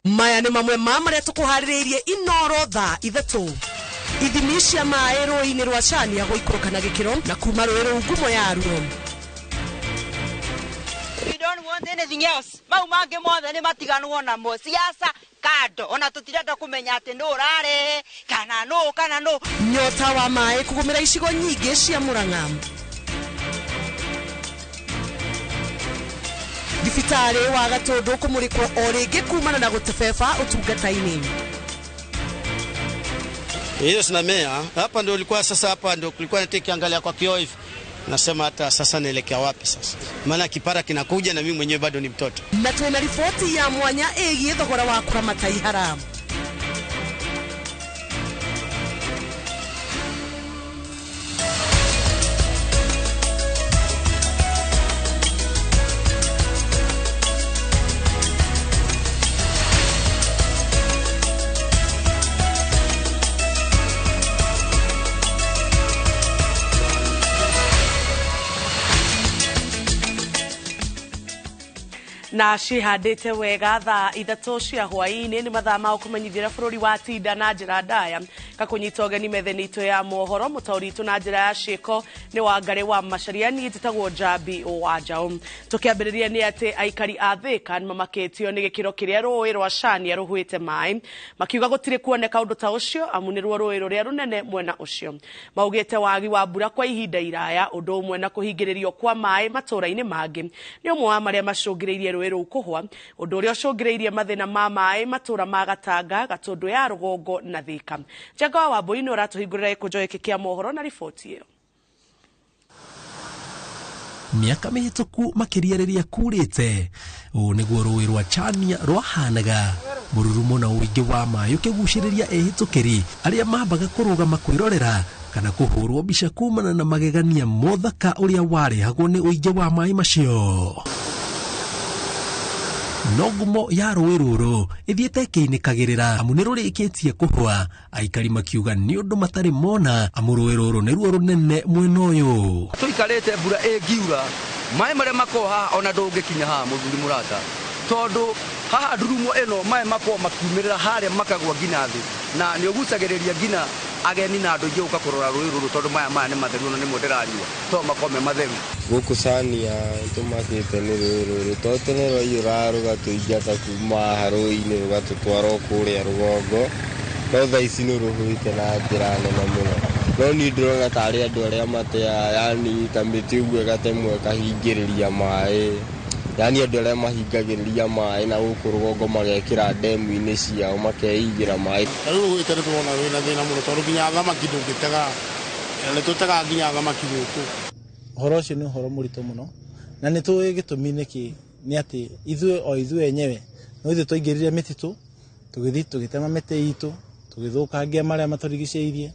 Maya nĩ mamwe ma marĩa tũkũharĩrĩirie Inoro thaa 3. Ithimi cia maĩ rũĩ-inĩ rwa Chania gũikũrũka na gĩkĩro na kuma rũĩ rũu ngumo yaruo. We don't want anything else. Mau mangĩ mothe nĩ matiganwo namo. Siasa kando. Ona tũtirenda kũmenya atĩ nũ ũrarehe kana nũ kana nũ. Nyota wa maĩ kũgũmĩra icigo nyingĩ cia Murang'a. Thibitarĩ wa Gatũndũ kũmũrĩkwo o rĩngĩ kumana na gũtebeba ũtungata-inĩ. Hiyo sinamea hapa ndio ilikuwa sasa, hapa ndio kulikuwa nikiangalia kwa kioo hivi nasema hata sasa naelekea wapi sasa, maana kipara kinakuja na mimi mwenyewe bado ni mtoto. Na twina riboti ya mwanya ĩgiĩ thogora wa kũramata ihara. Na cihandĩte wega thaa 3 cia hwaĩ-inĩ nĩ mathaa ma kũmenyithia bũrũri wa tinda na njĩra ndaya. Gakũnyita ũgeni metheni itũ ya mohoro mũtaũri witũ na njĩra ya ciĩko nĩ Wangarĩ wa Macharia, niĩ njĩtagwo Njambi wa Njaũ. Tũkĩambĩrĩria nĩ atĩ aikari a Thĩka nĩ mamakĩtio nĩ gĩkĩro kĩrĩa rũĩ rwa Chania rũhũĩte maĩ, makiuga gũtirĩ kuoneka ũndũ ta ũcio amu nĩruo rũĩ rũrĩa rũnene mwena ũcio. Maugĩte wagi wa mbura kwa ihinda iraya ũndũ ũmwe na kũhingĩrĩrio kwa maĩ matũũra-inĩ mangĩ nĩ ũmwe wa marĩa macũngĩrĩirie rũĩ rũu kũhwa, ũndũ ũrĩa ũcũngĩrĩirie mathĩna ma maĩ matũũra ma Gatanga, Gatũndũ ya Rũgongo na Thĩka. Njenga wa Wambui nĩ ũratũhingũrĩra gĩkũnjo gĩkĩ kĩa mohoro na riboti ĩyo. Mĩaka mĩhĩtũku makĩria rĩrĩa kurĩte, ũũ nĩguo rũĩ rwa Chania rwahanaga. Mũrurumo na ũingĩ wa maĩ ũkĩgucĩrĩria ehĩtũkĩri arĩa mambaga kũrũgama kwĩrorera kana kũhũrwo mbica kumana na magegania mothaka ũrĩa warehagwo nĩ ũingĩ wa maĩ macio. No ngumo ya rũĩ rũrũ ĩthiĩte ĩkĩinĩkagĩrĩra amu nĩ rũrĩkĩtie kũhwa, aikari makiuga nĩ ũndũ matarĩ mona amu rũĩ rũrũ nĩruo rũnene mwena ũyũ. Tũikarĩte mbura ĩngiura maĩ marĩa makoragwo haha ona ndũngĩkinya haha mũthuri mũrata, tondũ haha ndurumo ĩno maĩ makoragwo makiumĩrĩra harĩa makagwa nginya thĩ, na nĩ ũgucagĩrĩria nginya ageni na andũ aingĩ gũka kũrora rũĩ rũrũ tondũ maya nĩ matheru ona nĩmo ndĩranyua tondũ makoragwo me matheru. Gũkũ Chania tũmakĩte nĩ rũĩ rũrũ tondũ tene rwaiyũraga rũgatũingata kuma haha rũĩ-inĩ rũgatũtwara o kũrĩa rũgongo, no thaa ici nĩ rũhũĩte na njĩra nene mũno. No niĩ ndĩrona tarĩ andũ arĩa mateaga, yani ta mĩtĩ ũguo ĩgatemwo ĩkahingĩrĩria maĩ, yani andũ arĩa mahingagĩrĩria maĩ na gũkũ rũgongo magekĩra ndemu-inĩ ciao makeigĩra maĩ. Rĩu rũhũĩte nĩ tũrona rwĩna thĩna mũno tondũ nginya thamaki ndũngĩtega, na nĩ tũtegaga nginya thamaki gũkũ. Ũhoro ũcio nĩ ũhoro mũritũ mũno, na nĩ tũĩ gĩtũmi nĩkĩ, nĩ atĩ ithuĩ o ithuĩ enyewe no ithuĩ twaingĩrire mĩtitũ, tũgĩthiĩ tũgĩtema mĩtĩ itũ, tũgĩthũkangia marĩa matũrigicĩirie,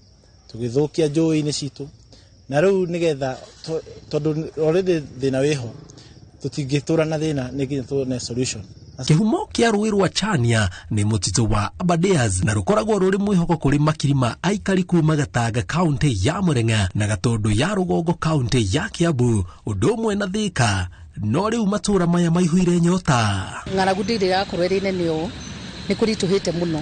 tũgĩthũkia njũĩ-inĩ citũ, na rĩu nĩgetha tondũ already thĩna wĩho, tũtingĩtũra na thĩna nĩ nginya tuone solution. Kĩhumo kĩa rũĩ rwa Chania nĩ mũtitũ wa Aberdares na rũkoragwo rũrĩ mwĩhoko kũrĩ makiri ma aikari kuma Gatanga kaunti ya Murang'a na Gatũndũ ya Rũgongo kaunti ya Kiambu ũndũ ũmwe na Thĩka, no rĩu matũũra maya maihũire nyota. Ng'aragu ndĩrĩ yakorwo ĩrĩ nene ũũ, nĩ kũritũhĩte mũno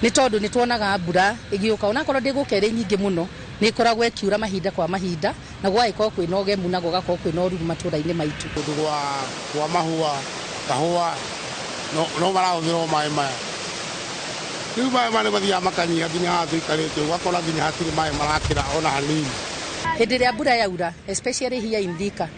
nĩ tondũ nĩ tuonaga mbura ĩgĩũka, onakorwo ndĩgũka ĩrĩ nyingĩ mũno nĩ ĩkoragwo ĩkiura mahinda kwa mahinda, na gũgagĩkorwo kwĩna ũgemu na gũgakorwo kwĩna ũruru matũũra-inĩ maitũ. Kũndũ kwa mahũa, kahũa, no marahũthĩrwo maĩ maya. Rĩu maĩ maya nĩ mathiaga makanyiha nginya haha tũikarĩte, ũgakora nginya hatirĩ maĩ marakĩra ona hanini. Hĩndĩ ĩrĩa mbura yaura, especially here in Thika,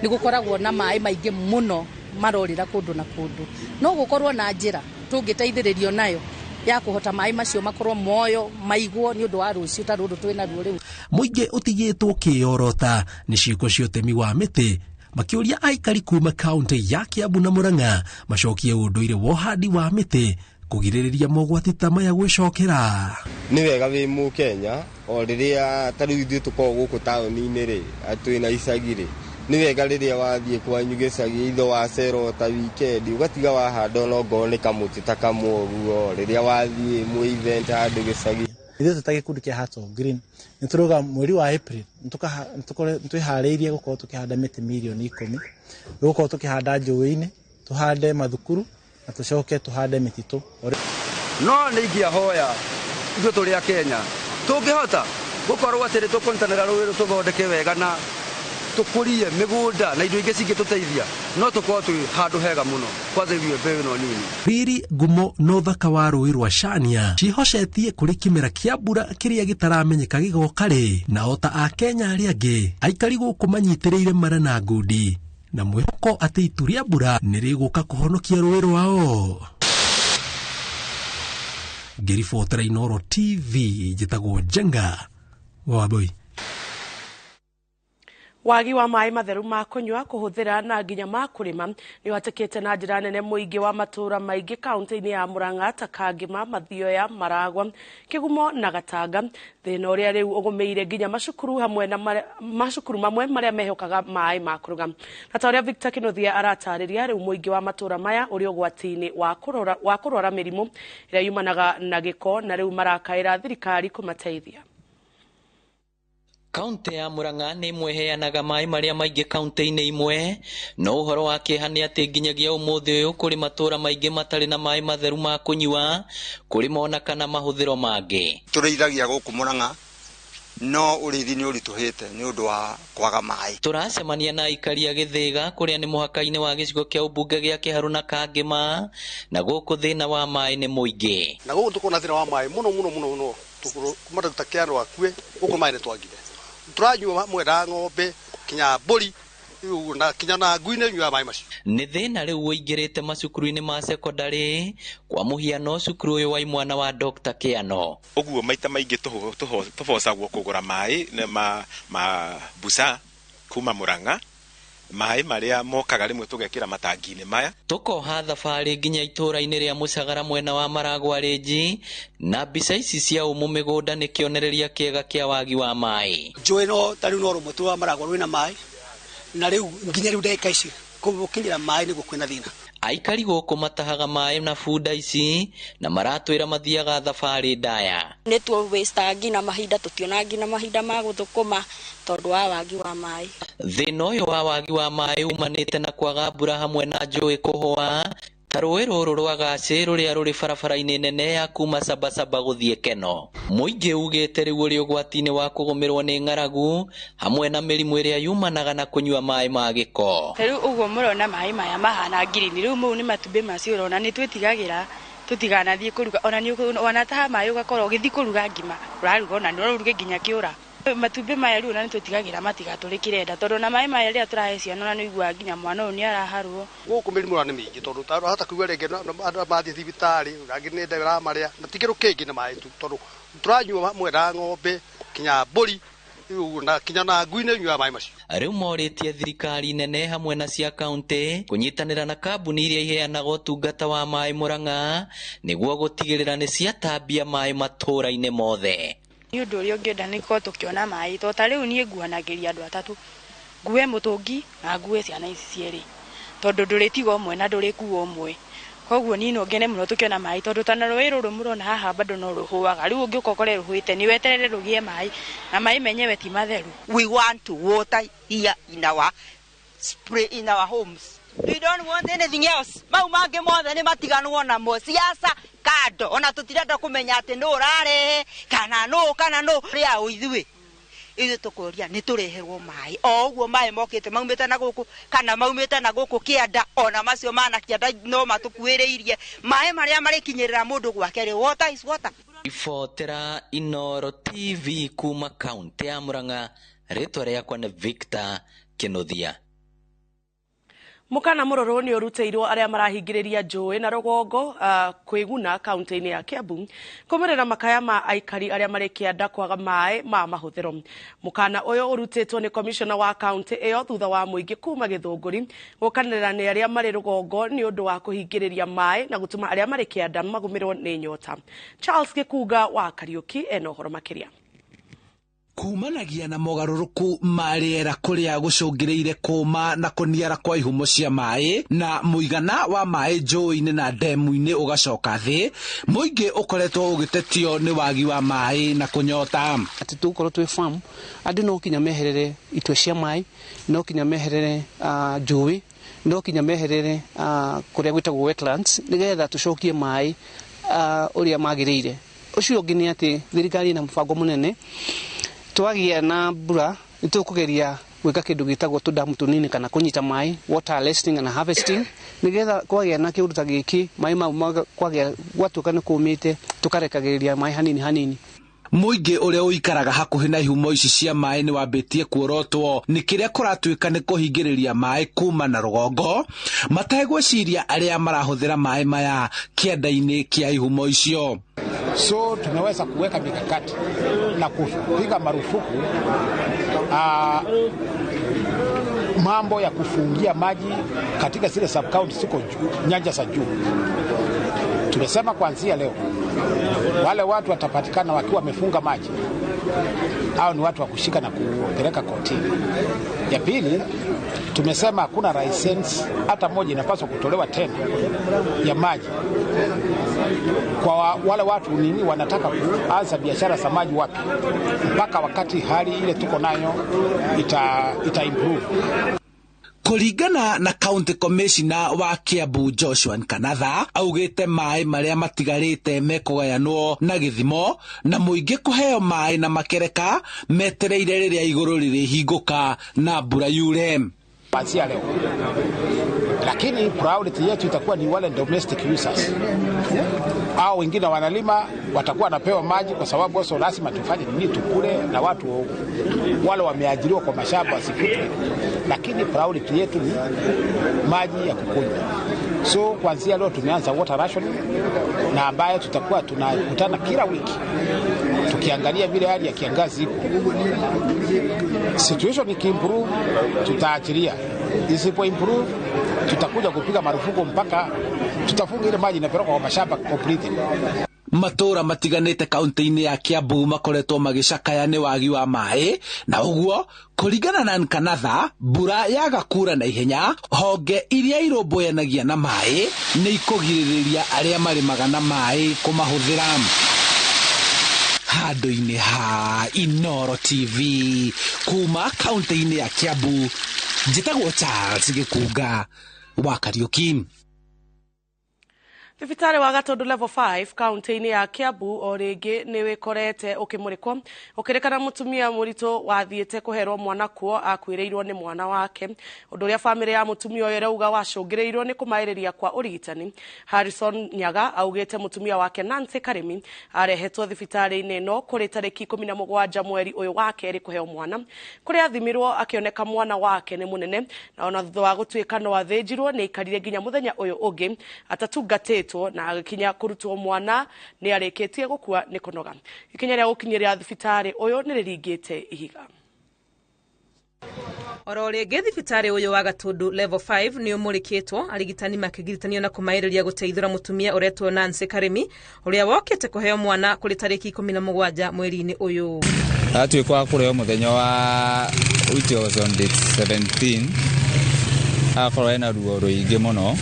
nĩ gũkoragwo na maĩ maingĩ mũno marorĩra kũndũ na kũndũ. No gũkorwo na njĩra tũngĩteithĩrĩrio nayo ya kũhota maĩ macio makorwo moyo maigwo nĩ ũndũ wa rũciũ ta rũrũ twĩna ruo rĩu. Mũingĩ ũtigĩtwo kĩorota nĩ ciĩko cia ũtemi wa mĩtĩ, makĩũria aikari kuma kaunti ya Kiambu na Murang'a macokie ũndũire wa ũhandi wa mĩtĩ kũgirĩrĩria mogwati ta maya gwĩcokera. Nĩ wega wĩ mũkenya o rĩrĩa ta rĩu ithuĩ tũkoragwo gũkũ taũni-inĩ rĩ, twĩna icagi rĩ, nĩ wega rĩrĩa wathiĩ kwanyu gĩcagi itho wacera o ta weekend ũgatiga wahanda ona ongorwo nĩ kamũtĩ ta kamwe ũguo, rĩrĩa wathiĩ mwĩ event handũ gĩcagi. Ithuĩ twĩ ta gĩkundi kĩa Hearts of Green nĩ tũrauga mweri wa April nĩ twĩharĩirie gũkorwo tũkĩhanda mĩtĩ mirioni 10, tũgũkorwo tũkĩhanda njũĩ-inĩ, tũhande mathukuru na Na tũcoke tũhande mĩtitũ. No nĩ ingĩahoya ithuĩ tũrĩ a Kenya tũngĩhota gũkorwo atĩ nĩ tũkũnyitanĩra rũĩ rũrũ tũthondeke wega na tũkũrie mĩgũnda na indo ingĩ cingĩtũteithia, no tũkorwo twĩ handũ hega mũno, kwanza ithuĩ mbeũ ĩno nini. Riri, ngumo na ũthaka wa rũĩ rwa Chania ciĩhocetie kũrĩ kĩmera kĩa mbura kĩrĩa gĩtaramenyeka gĩgoka rĩ, na o ta Akenya arĩa angĩ, aikari gũkũ manyitĩrĩire mara na ngundi na mwĩhoko atĩ itu rĩa mbura nĩ rĩgũka kũhonokia rũĩ rwao. Ngĩribotera Inooro TV, njĩtagwo Njenga Wambui. Wagi wa maĩ matheru ma kũnyua, kũhũthĩra na nginya ma kũrĩma nĩ ũhatĩkĩte na njĩra nene mũingĩ wa matũũra maingĩ kaunti-inĩ ya Murang'a ta Kangĩma, Mathioya, Maragwa, Kĩgumo na Gatanga. Thĩna ũrĩa rĩu ũgũmĩire nginya macukuru hamwe na macukuru mamwe marĩa mehokaga maĩ ma kũruga. Na ta ũrĩa Victor Kĩnuthia aratarĩria, rĩu mũingĩ wa matũũra maya ũrĩ ũgwati-inĩ wa kũrwara mĩrimũ ĩrĩa yumanaga na gĩko, na rĩu marakaĩra thirikari kũmateithia. Kaunti ya Murang'a nĩ ĩmwe ĩheanaga maĩ marĩa maingĩ kaunti-inĩ imwe, no ũhoro wa kĩeha nĩ atĩ nginyagia ũmũthĩ ũyũ kũrĩ matũũra maingĩ matarĩ na maĩ matheru ma kũnyua, kũrĩma ona kana mahũthĩro mangĩ. Tũrĩithagia gũkũ Murang'a, no ũrĩithi nĩ ũritũhĩte nĩ ũndũ wa kwaga maĩ. Tũracemania na aikari a Gĩthĩga kũrĩa nĩ mũhaka-inĩ wa gĩcigo kĩa ũmbunge gĩa Kĩharũ na Kangĩma, na gũkũ thĩna wa maĩ nĩ mũingĩ. Na gũkũ tũkoragwo na thĩna wa maĩ mũno mũno mũno mũno, kuma ta Kĩarũ akue, gũkũ maĩ nĩ twagire. Tũranyua mwena ng'ombe kinya mbũri na kinya na ngui nĩ nyuaga maĩ macio. Nĩ thĩna rĩu ũingĩrĩte macukuru-inĩ ma cekondarĩ, kwa mũhiano cukuru ũyũ wa imwana wa Dr. Kĩano. Ũguo maita maingĩ tũbocagwo kũgũra maĩ ma busa kuma Murang'a, maĩ marĩa mokaga rĩmwe tũgekĩra matangi-inĩ maya. Tũkoha thabarĩ nginya itũũra-inĩ rĩa Mũcagara mwena wa Maragwa Rĩnji, na mbica ici cia ũmũ mĩgũnda nĩ kĩonereria kĩega kĩa wagi wa maĩ. Njũĩ no ta rĩu no rũmwe tu wa Maragwa rwĩna maĩ, na rĩu nginya rĩu ndagĩka ici gũkinyĩra maĩ nĩguo kwĩna thĩna. Aikari gũkũ matahaga maĩ na bunda ici na maratwĩra mathiaga thabarĩ ndaya. Nĩ tuwastaga nginya mahinda, tũtiona nginya mahinda ma gũthũkũma tondũ wa wagi wa maĩ. Thĩna ũyũ wa wagi wa maĩ umanĩte na kwaga mbura hamwe na njũĩ kũhũa, ta rũĩ rũrũ rwa Gacĩ rũrĩa rũrĩ barabara-inĩ nene ya kuma Sabasaba gũthiĩ Keno. Mũingĩ ugĩte rĩu ũrĩ ũgwati-inĩ wa kũgũmĩrwo nĩ ng'aragu hamwe na mĩrimũ ĩrĩa yumanaga na kũnyua maĩ ma gĩko. Rĩu ũguo mũrona maĩ maya mahana ngirini, rĩu mau nĩ matumbĩ macio ũrona, nĩ twĩtigagĩra tũtiganathiĩ kũruga, ona nĩ wanataha maĩ ũgakorwo ũgĩthiĩ kũruga ngima, ũraruga ona no ũruge nginya kĩũra. Matumbĩ maya rĩu ona nĩ twĩtigagĩra matigatũrĩkĩre nda, tondũ ona maĩ maya rĩrĩa tũrahe ciana ona nĩ ũiguaga nginya mwana ũyũ nĩ araharwo. Gũkũ mĩrimũ nĩ mĩingĩ tondũ ũrahota kũigua rĩngĩ andũ mathiĩ thibitarĩ, angĩ nĩ nda ĩramarĩa, na ti kĩndũ kĩngĩ nĩ maĩ tu, tondũ tũranyua mwena ng'ombe kinya mbũri na kinya na ngui nĩ nyuaga maĩ macio. Rĩu morĩtie thirikari nene hamwe na cia kaunti kũnyitanĩra na kambuni iria iheanaga ũtungata wa maĩ Murang'a nĩguo gũtigĩrĩra nĩ ciatambia maĩ matũũra-inĩ mothe. Nĩ ũndũ ũrĩa ũngĩenda nĩ gũkorwo tũkĩona maĩ, tondũ ta rĩu niĩ nguanagĩria andũ atatũ, ngue mũtũngi na ngue ciana ici cierĩ, tondũ ndũrĩtiga ũmwe na ndũrĩkua ũmwe. Koguo niĩ no ngene mũno tũkĩona maĩ, tondũ ta rũĩ rũrũ mũrona haha bado no rũhũaga. Rĩu ũngĩũka ũkore rũhũĩte nĩ weterere rũgĩe maĩ, na maĩ menyewe ti matheru. We want water here in our spray in our homes. We don't want anything else. Mau mangĩ mothe nĩ matiganwo namo, siasa kando, ona tũtirenda kũmenya atĩ nũ ũrarehe kana nũ kana nũ rĩa ithuĩ. Ithuĩ tũkũria nĩ tũreherwo maĩ o ũguo maĩ mokĩte maumĩte na gũkũ kana maumĩte na gũkũ kĩanda, ona macio mana kĩanda no matũkuĩrĩirie maĩ marĩa marĩkinyĩrĩra mũndũ gwake rĩ, water is water. Ribotera Inooro TV kuma kaunti ya Murang'a, rĩtwa rĩakwa nĩ Victor Kĩnuthia. Mũkana mũrũrũ nĩ ũrutĩirwo arĩa marahingĩrĩria njũĩ na rũgongo kwĩguna kaunti-inĩ ya Kiambu kũmĩrĩra makaya ma aikari arĩa marĩ kĩanda kwaga maĩ ma mahũthĩro. Mũkana ũyũ ũrutĩtwo nĩ komishona wa kaunti ĩyo thutha wa mũingĩ kuma Gĩthũngũri gũkanĩrĩra nĩ arĩa marĩ rũgongo nĩ ũndũ wa kũhingĩrĩria maĩ na gũtũma arĩa marĩ kĩanda magũmĩrwo nĩ nyota. Charles Gĩkunga wa Kariũki ena ũhoro makĩria. Kumanagia na mogarũrũku ma rĩera kũrĩa gũcũngĩrĩire kũma na kũniara kwa ihumo cia maĩ na mũigana wa maĩ njũĩ-inĩ na ndemu-inĩ ũgacoka thĩ, mũingĩ ũkoretwo ũgĩtetio nĩ wagi wa maĩ na kũnyota. Atĩ tũgũkorwo twĩ farm, andũ no kinya meherere itwe cia maĩ, no kinya meherere njũĩ, No kinya meherere kuria gwitagwo wetlands nigetha tucokie mai uria magiriire. Ucio ungi ni ati thirikari na mubango munene twagia na mbura nitukugeria gwika kindu gitagwo tudamu tunini kana kunyita mai, water harvesting and harvesting, nigetha kwagia na kiundu ta giki mai mau kwagia gwatuka ni kumite tukarekagiriria mai hanini hanini. Mũingĩ ũrĩa ũikaraga hakuhĩ na ihumo ici cia maĩ nĩ wambĩtie kuorotwo nĩ kĩrĩa kũratuĩka nĩ kũhingĩrĩria maĩ kuma na rũgongo mategwĩciria arĩa marahũthĩra maĩ maya kĩanda-inĩ kĩa ihumo icio. So tumeweza kuweka mikakati na kupiga marufuku mambo ya kufungia maji katika zile sub county ziko nyanja za juu. Tumesema kuanzia leo wale watu watapatikana wakiwa wamefunga maji hao ni watu wa kushika na kupeleka kotini. Ya pili, tumesema hakuna license hata moja inapaswa kutolewa tena ya maji kwa wale watu nini wanataka kuanza biashara za maji wapi mpaka wakati hali ile tuko nayo ita improve. Kũringana na County Commissioner wa Kiambu Joshua Nkanatha augĩte maĩ marĩa matigarĩte mekũgayanwo na gĩthimo na mũingĩ kũheo maĩ na makereka metereire rĩrĩa igũrũ rĩrĩhingũka na mbura yure. Kuanzia leo, lakini priority yetu itakuwa ni wale domestic users au wengine wanalima watakuwa wanapewa maji, kwa sababu wao lazima tufanye nini, tukule, na watu wale wameajiriwa kwa mashamba wasifutwe, lakini priority yetu ni maji ya kukunywa. So kuanzia leo tumeanza water rationing, na ambayo tutakuwa tunakutana kila wiki tukiangalia vile hali ya kiangazi ipo. Situation ikiimprove tutaachilia, isipo improve tutakuja kupiga marufuku mpaka tutafunga ile maji inapelekwa kwa mashamba completely. Matũra matiganĩte kaunti-inĩ ya Kiambu makoretwo magĩcakaya nĩ wagi wa maĩ, na ũguo kũringana na Nkanatha mbura yaga kura na ihenya honge iria irũmbũyanagia na maĩ nĩ ikũgirĩrĩria arĩa marĩmaga na maĩ kũmahũthĩra. Handũ-inĩ ha Inooro TV kuma kaunti-inĩ ya Kiambu, njĩtagwo Charles Gĩkunga wa Kariũki. Thibitarĩ wa Gatundu level 5 kaunti-inĩ ya Kiambu o rĩngĩ nĩ wĩkorete ũkĩmũrĩkwo ũkĩrĩkana mũtumia mũritũ wathiĩte kũherwo mwana kuo akuĩrĩirwo nĩ mwana wake, ũndũ ũrĩa bamĩrĩ ya mũtumia ũyũ ĩrauga wacũngĩrĩirwo nĩ kũmaĩrĩria kwa ũrigitani. Harrison Nyaga augĩte mũtumia wake Nancy Karimi arehetwo thibitarĩ-inĩ ĩno kũrĩ tarĩki 17 mweri ũyũ wa kerĩ kũheo mwana, kũrĩa athimirwo akĩoneka mwana wake nĩ mũnene, na ona thutha wa gũtuĩka no athĩnjirwo nĩ aikarire nginya mũthenya ũyũ ũngĩ atatungatĩtwo na agĩkinya kũrutwo mwana nĩ arĩkĩtie gũkua nĩ kũnoga. Ikinya rĩa gũkinyĩra thibitarĩ ũyũ nĩ rĩringĩte ihiga. Oro rĩngĩ thibitarĩ ũyũ wa Gatundu level 5 nĩ ũmũrĩkĩtwo arigitani makĩgiritanio na kũmaĩrĩria gũteithũra mũtumia ũretwo Nancy Karimi ũrĩa wokĩte kũheo mwana kũrĩ tarĩki 17 mweri-inĩ ũyũ. Atuĩka wa kũrehwo mũthenya wa which was on date 17 akorwo ena ruo rũingĩ mũno.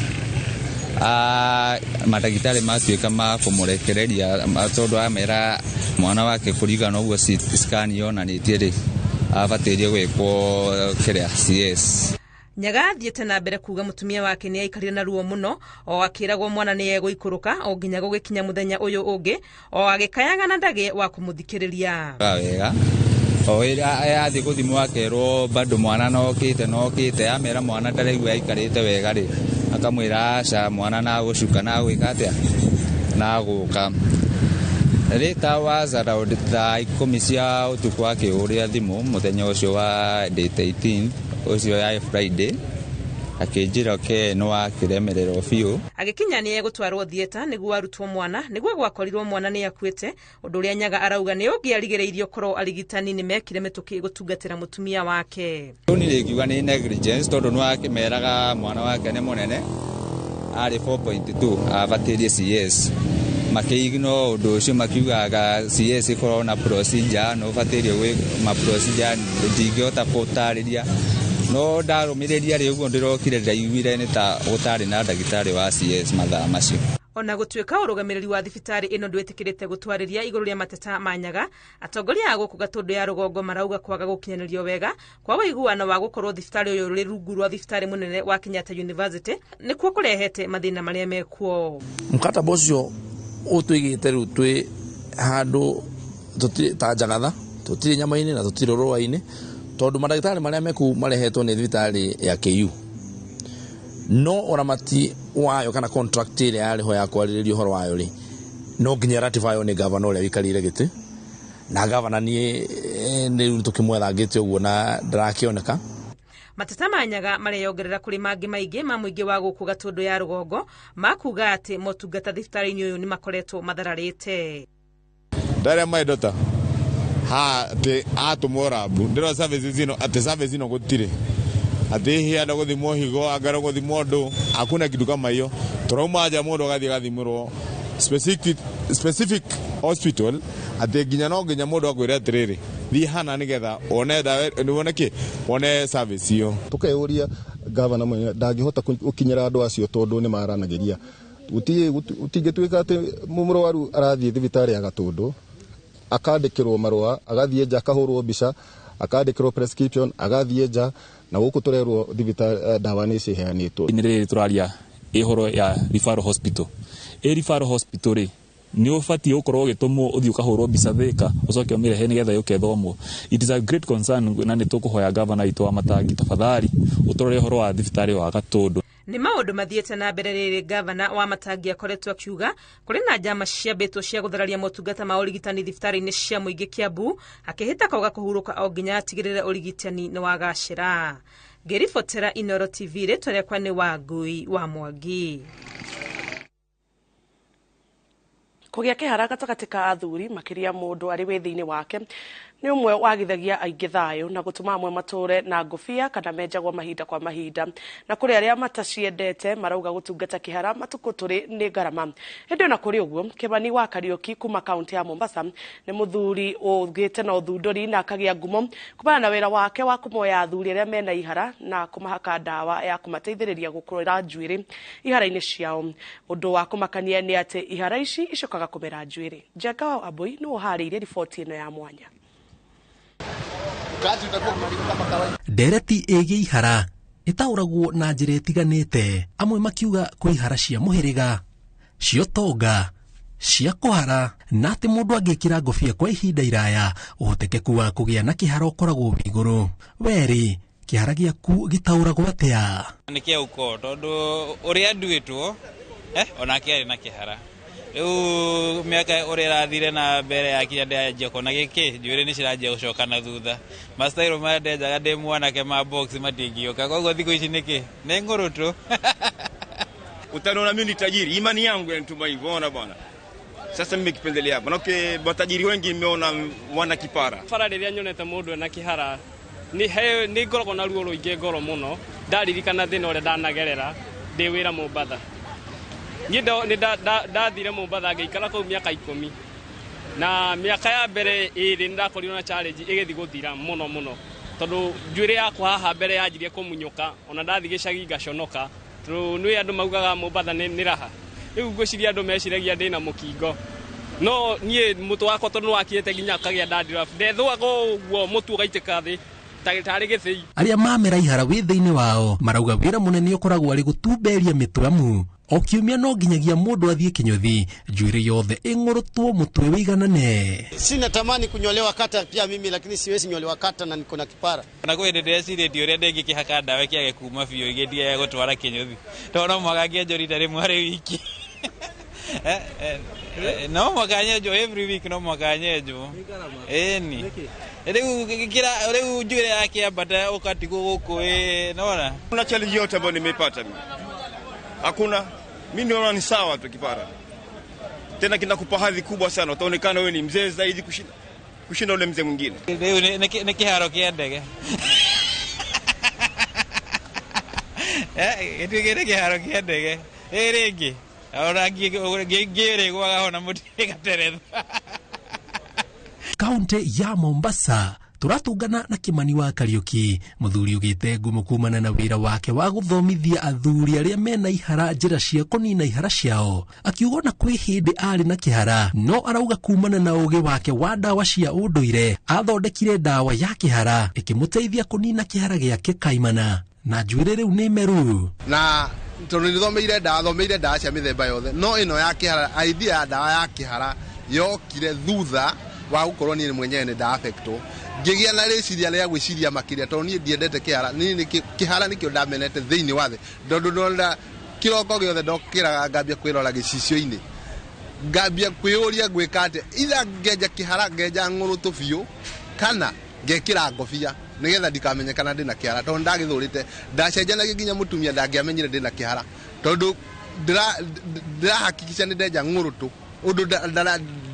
Mandagĩtarĩ matuĩka ma kũmũrekereria tondũ amera mwana wake kũringana ũguo scan yonanĩtie rĩ abatiĩ gwĩkwo kĩrĩa CS. Nyaga athiĩte na mbere kuga mũtumia wake nĩ aikarire na ruo mũno o akĩragwo mwana nĩ egũikũrũka o nginya gũgĩkinya mũthenya ũyũ ũngĩ o agĩkayaga na ndagĩ wa kũmũthikĩrĩria. Wega o athiĩ gũthimwo akerwo bado mwana nokĩte amera mwana ndaraigua aikarĩte wega rĩ akamwĩra aca mwana na gũcuka na gwĩka atĩa na gũka. Later was around thaa 10 cia ũtukũ akĩhũrĩra thimũ mũthenya ũcio wa date 18 ũcio ya Friday akĩnjĩra ke no akĩremererwo biũ. Agĩkinya nĩ egũtwarwo theatre nĩguo arutwo mwana nĩguo gwakorirwo mwana nĩ akuĩte, ũndũ ũrĩa Nyaga arauga nĩ ũngĩarigĩrĩirio korwo arigitani nĩ mekire mĩtũkĩ gũtungatĩra mũtumia wake. Rĩu niĩ ndingiuga nĩ negligence tondũ nĩ akĩmeraga mwana wake nĩ mũnene arĩ 4.2 abatiĩ CS makĩignore ũndũ ũcio makiugaga CS ĩkoragwo na procedure no ũbataire ma procedure ndingĩhota gũtarĩria no ndarũmĩrĩria rĩ ũguo ndĩrokire ndaiguire nĩ ta gũtarĩ na ndagĩtarĩ wa CS mathaa macio. Ona gũtuĩka ũrũgamĩrĩri wa thibitarĩ ĩno ndwĩtĩkĩrĩte gũtwarĩria igũrũ rĩa mateta ma Nyaga, atongoria a gũkũ Gatũndũ ya rũgongo marauga kwaga gũkinyanĩrio wega kwa ũiguano wa gũkorwo thibitarĩ ũyũ ũrĩ rungu rwa thibitarĩ mũnene wa Kenyatta University nĩkuo kũrehete mathĩna marĩa mekuo. Mkataba ũcio ũtũigĩte rĩu twĩ handũ tũtirĩ ta njagatha, tũtirĩ nyama-inĩ na tũtirĩ rũa-inĩ, tondũ mandagĩtarĩ marĩa mekũu marehetwo nĩ thibitarĩ ya KU, no ũramati wayo kana contract ĩrĩa yarĩ ho ya kwarĩrĩria ũhoro wayo rĩ, no nginya ratify nĩ gavana ũrĩa wĩikarĩire gĩtĩ, na gavana niĩ rĩu tũkĩmwethangĩte ũguo na ndarakĩoneka. Mateta ma Nyaga mareyongerera kũrĩ mangĩ maingĩ ma mũingĩ wa gũkũ Gatũndũ ya rũgongo makuga atĩ motungata thibitarĩ-inĩ ũyũ nĩ makoretwo mathararĩte. Ndarĩa my daughter ha ati atũmwo rabu ndĩrona services ino ati service ino gũtirĩ ati hihi anda gũthimwo higo angara gũthimwo ndũ hakuna kitu kama hiyo. Tũrauma nja mũndũ agathiĩ agathimĩrwo specific hospital ati nginya no nginya mũndũ akwĩre atĩrĩrĩ thiĩ hana nĩgetha wone ndawa wone kĩ wone service iyo. Tukeyũria gavana mwenyewe ndangĩhota gũkinyĩra andũ acio tondũ nĩ maranagĩria. Gũtingĩtuĩka atĩ mũrwaru arathiĩ thibitarĩ ya Gatũndũ akandĩkĩrwo marũa agathiĩ nja akahũrwo mbica akandĩkĩrwo prescription agathiĩ nja na gũkũ tũrerwo thibitarĩ ndawa nĩ ciheanĩtwo. Nĩ rĩrĩ tũraria ĩhoro ya referral hospital. Ĩ referral hospital rĩ nĩ ũbatiĩ gũkorwo ũgĩtũmwo ũthiĩ ũkahũrwo mbica Thĩka ũcoke ũmĩrehe nĩgetha yũke ĩthomwo. It is a great concern na nĩ tũkũhoya gavana witũ wa Matangi tafadhali ũtũrore ũhoro wa thibitarĩ wa Gatũndũ. Nĩ maũndũ mathiĩte na mbere rĩrĩ gavana wa Matangi akoretwo akiuga kũrĩ na njama ciambĩtwo cia gũthararia motungata ma ũrigitani thibitarĩ-inĩ cia mũingĩ Kiambu, akĩhĩta kwaga kũhurũka o nginya atigĩrĩre ũrigitani nĩ wagacĩra. Ngĩribotera Inooro TV, rĩtwa rĩakwa nĩ Wangui wa Mwangi. Kũgĩa kĩhara gatagatĩ ka athuri makĩria mũndũ arĩ wĩthĩ-inĩ wake nĩ ũmwe wagithagia aingĩ thayũ na gũtũma amwe matũre na ngũbia kana menjagwo mahinda kwa mahinda, na kũrĩ arĩa mataciendete marauga gũtungata kĩhara matukũ tũrĩ nĩ ngarama. Hĩndĩ ona kũrĩ ũguo, Kĩmani wa Kariũki kuma kaunti ya Mombasa nĩ mũthuri ũgĩte na ũthundũri na akagĩa ngumo kumana na wĩra wake wa kũmoya athuri arĩa mena ihara na kũmahaka ndawa ya kũmateithĩrĩria gũkũra njuĩrĩ ihara-inĩ ciao. Ũndũ wa kũmakania nĩ atĩ ihara ici icokaga kũmera njuĩrĩ. Njenga wa Aboi nĩwe ũharĩirie riboti ĩno ya mwanya. Ndereti ĩgiĩ ihara ĩtaũragwo na njĩra ĩtiganĩte, amwe makiuga kwĩ ihara cia mũhĩrĩga, cia ũtonga, cia kũhara, na atĩ mũndũ angĩkĩra ngũbia kwa ihinda iraya ũhotekeku wa kũgĩa na kĩhara ũkoragwo wĩ igũrũ. Werĩ, kĩhara gĩaku gĩtaũragwo atĩa? Nĩ kĩa ukoo tondũ ũrĩa nduĩtwo onake arĩ na kĩhara. Rĩu mĩaka ũrĩa ĩrathire na mbere yakinya ndĩranjia kuona gĩkĩ njuĩrĩ nĩ ciranjia gũcoka na thutha. Mastairo marĩa ndenjaga ndĩ mwanake ma box matingĩũka, koguo thikũ ici nĩkĩ nĩ ng'ũrũtũ. Utaniona mimi ni tajiri, imani yangu yanituma hivyo, ona bwana. Sasa mimi kipendelea hapa. Manake matajiri wengi nimeona wana kipara. Bara rĩrĩa nyonete mũndũ ena kĩhara nĩ ngoragwo na ruo rũingĩ ngoro mũno, ndaririkana thĩna ũrĩa ndanagerera ndĩ wĩra Mombatha. Niĩ nĩ ndathire Mombatha ngĩikara kũu mĩaka 10 na mĩaka ya mbere ĩrĩ nĩ ndakorirwo na challenge ĩgĩthiĩ gũthira mũno mũno tondũ njuĩrĩ yakwa haha mbere yanjirie kũmunyũka, ona ndathiĩ gĩcagi ngaconoka tondũ nĩ andũ maugaga Mombatha nĩ raha. Rĩu ngwĩciria andũ meciragia ndĩna mũkingo, no niĩ mũtwe wakwa tondũ nĩwakinyĩte nginya ũkagĩa dandruff, ndethũaga ũguo mũtu ũgaitĩka thĩ tarĩ gĩthĩi. Arĩa mamera ihara wĩthĩ-inĩ wao marauga wĩra mũnene ũkoragwo arĩ gũtumberia mĩtwe amu o kiumia no nginyagia mũndũ athiĩ kĩnyũthi njuĩrĩ yothe ĩng'ũrũtwo mũtwe wĩiganane. Sina tamani kunyolewa kata pia mimi, lakini siwezi nyolewa kata na niko na kipara. Na kwĩ hĩndĩ ndĩrecirĩtie ũrĩa ndĩngĩkĩhaka ndawa kĩage kuma biũ igĩndige gũtwara kĩnyũthi tondũ no mũhaka ngĩenjwo rita rĩmwe harĩ wiki. No mũhaka nyenjwo every week, no mũhaka nyenjwo. Ĩni rĩu njuĩrĩ yakĩambata ũkatigwo gũkũ ĩ nona. Kuna challenge yote ambayo nimeipata mimi? Hakuna. Mimi naona ni sawa tu kipara. Tena kinakupa hadhi kubwa sana, utaonekana wewe ni mzee zaidi kushinda ule mzee mwingine. Rĩu nĩ kĩharo kĩa ndege. Gĩtuĩke nĩ kĩharo kĩa ndege. Rĩrĩ rĩngĩ ona ngĩrĩgwaga hona mũtĩ gateretha. Kaunti ya Mombasa Tũratũngana na Kimani wa Kariuki, mũthuri ũgĩte ngumo kumana na wĩra wake wa gũthomithia athuri arĩa mena ihara njĩra cia kũnina ihara ciao. Akiuga ona kwĩ hĩndĩ arĩ na kĩhara, no arauga kumana na ũgĩ wake wa ndawa cia ũndũire athondekire ndawa ya kĩhara ĩkĩmũteithia kũnina kĩhara gĩake kaimana na njuĩrĩ rĩu nĩ meru. Na tondũ nĩthomeire ndawa, thomeire ndawa cia mĩthemba yothe, no ĩno ya kĩhara, idea ya ndawa ya kĩhara yokire thutha wa gũkorwo niĩ mwenyewe nĩ nda-affectwo. Ngĩgĩa na rĩciria rĩa gwĩciria makĩria tondũ niĩ ndiendete kĩhara. Niĩ kĩhara nĩkĩo ndamenete thĩinĩ wa thĩ, tondũ ndona kĩroko gĩothe ndokĩraga ngambia kwĩrora gĩcicio-inĩ, ngambia kwĩyũria ngwĩka atĩa, either ngenja kĩhara ngenja ng'ũrũtũ biũ kana ngekĩra ngobia nĩgetha ndikamenyekana ndĩna kĩhara, tondũ ndagĩthũrĩte. Ndacenjanagia nginya mũtumia ndangĩamenyire ndĩna kĩhara, tondũ ndĩrahakikisha nĩ ndenja ng'ũrũtũ ũndũ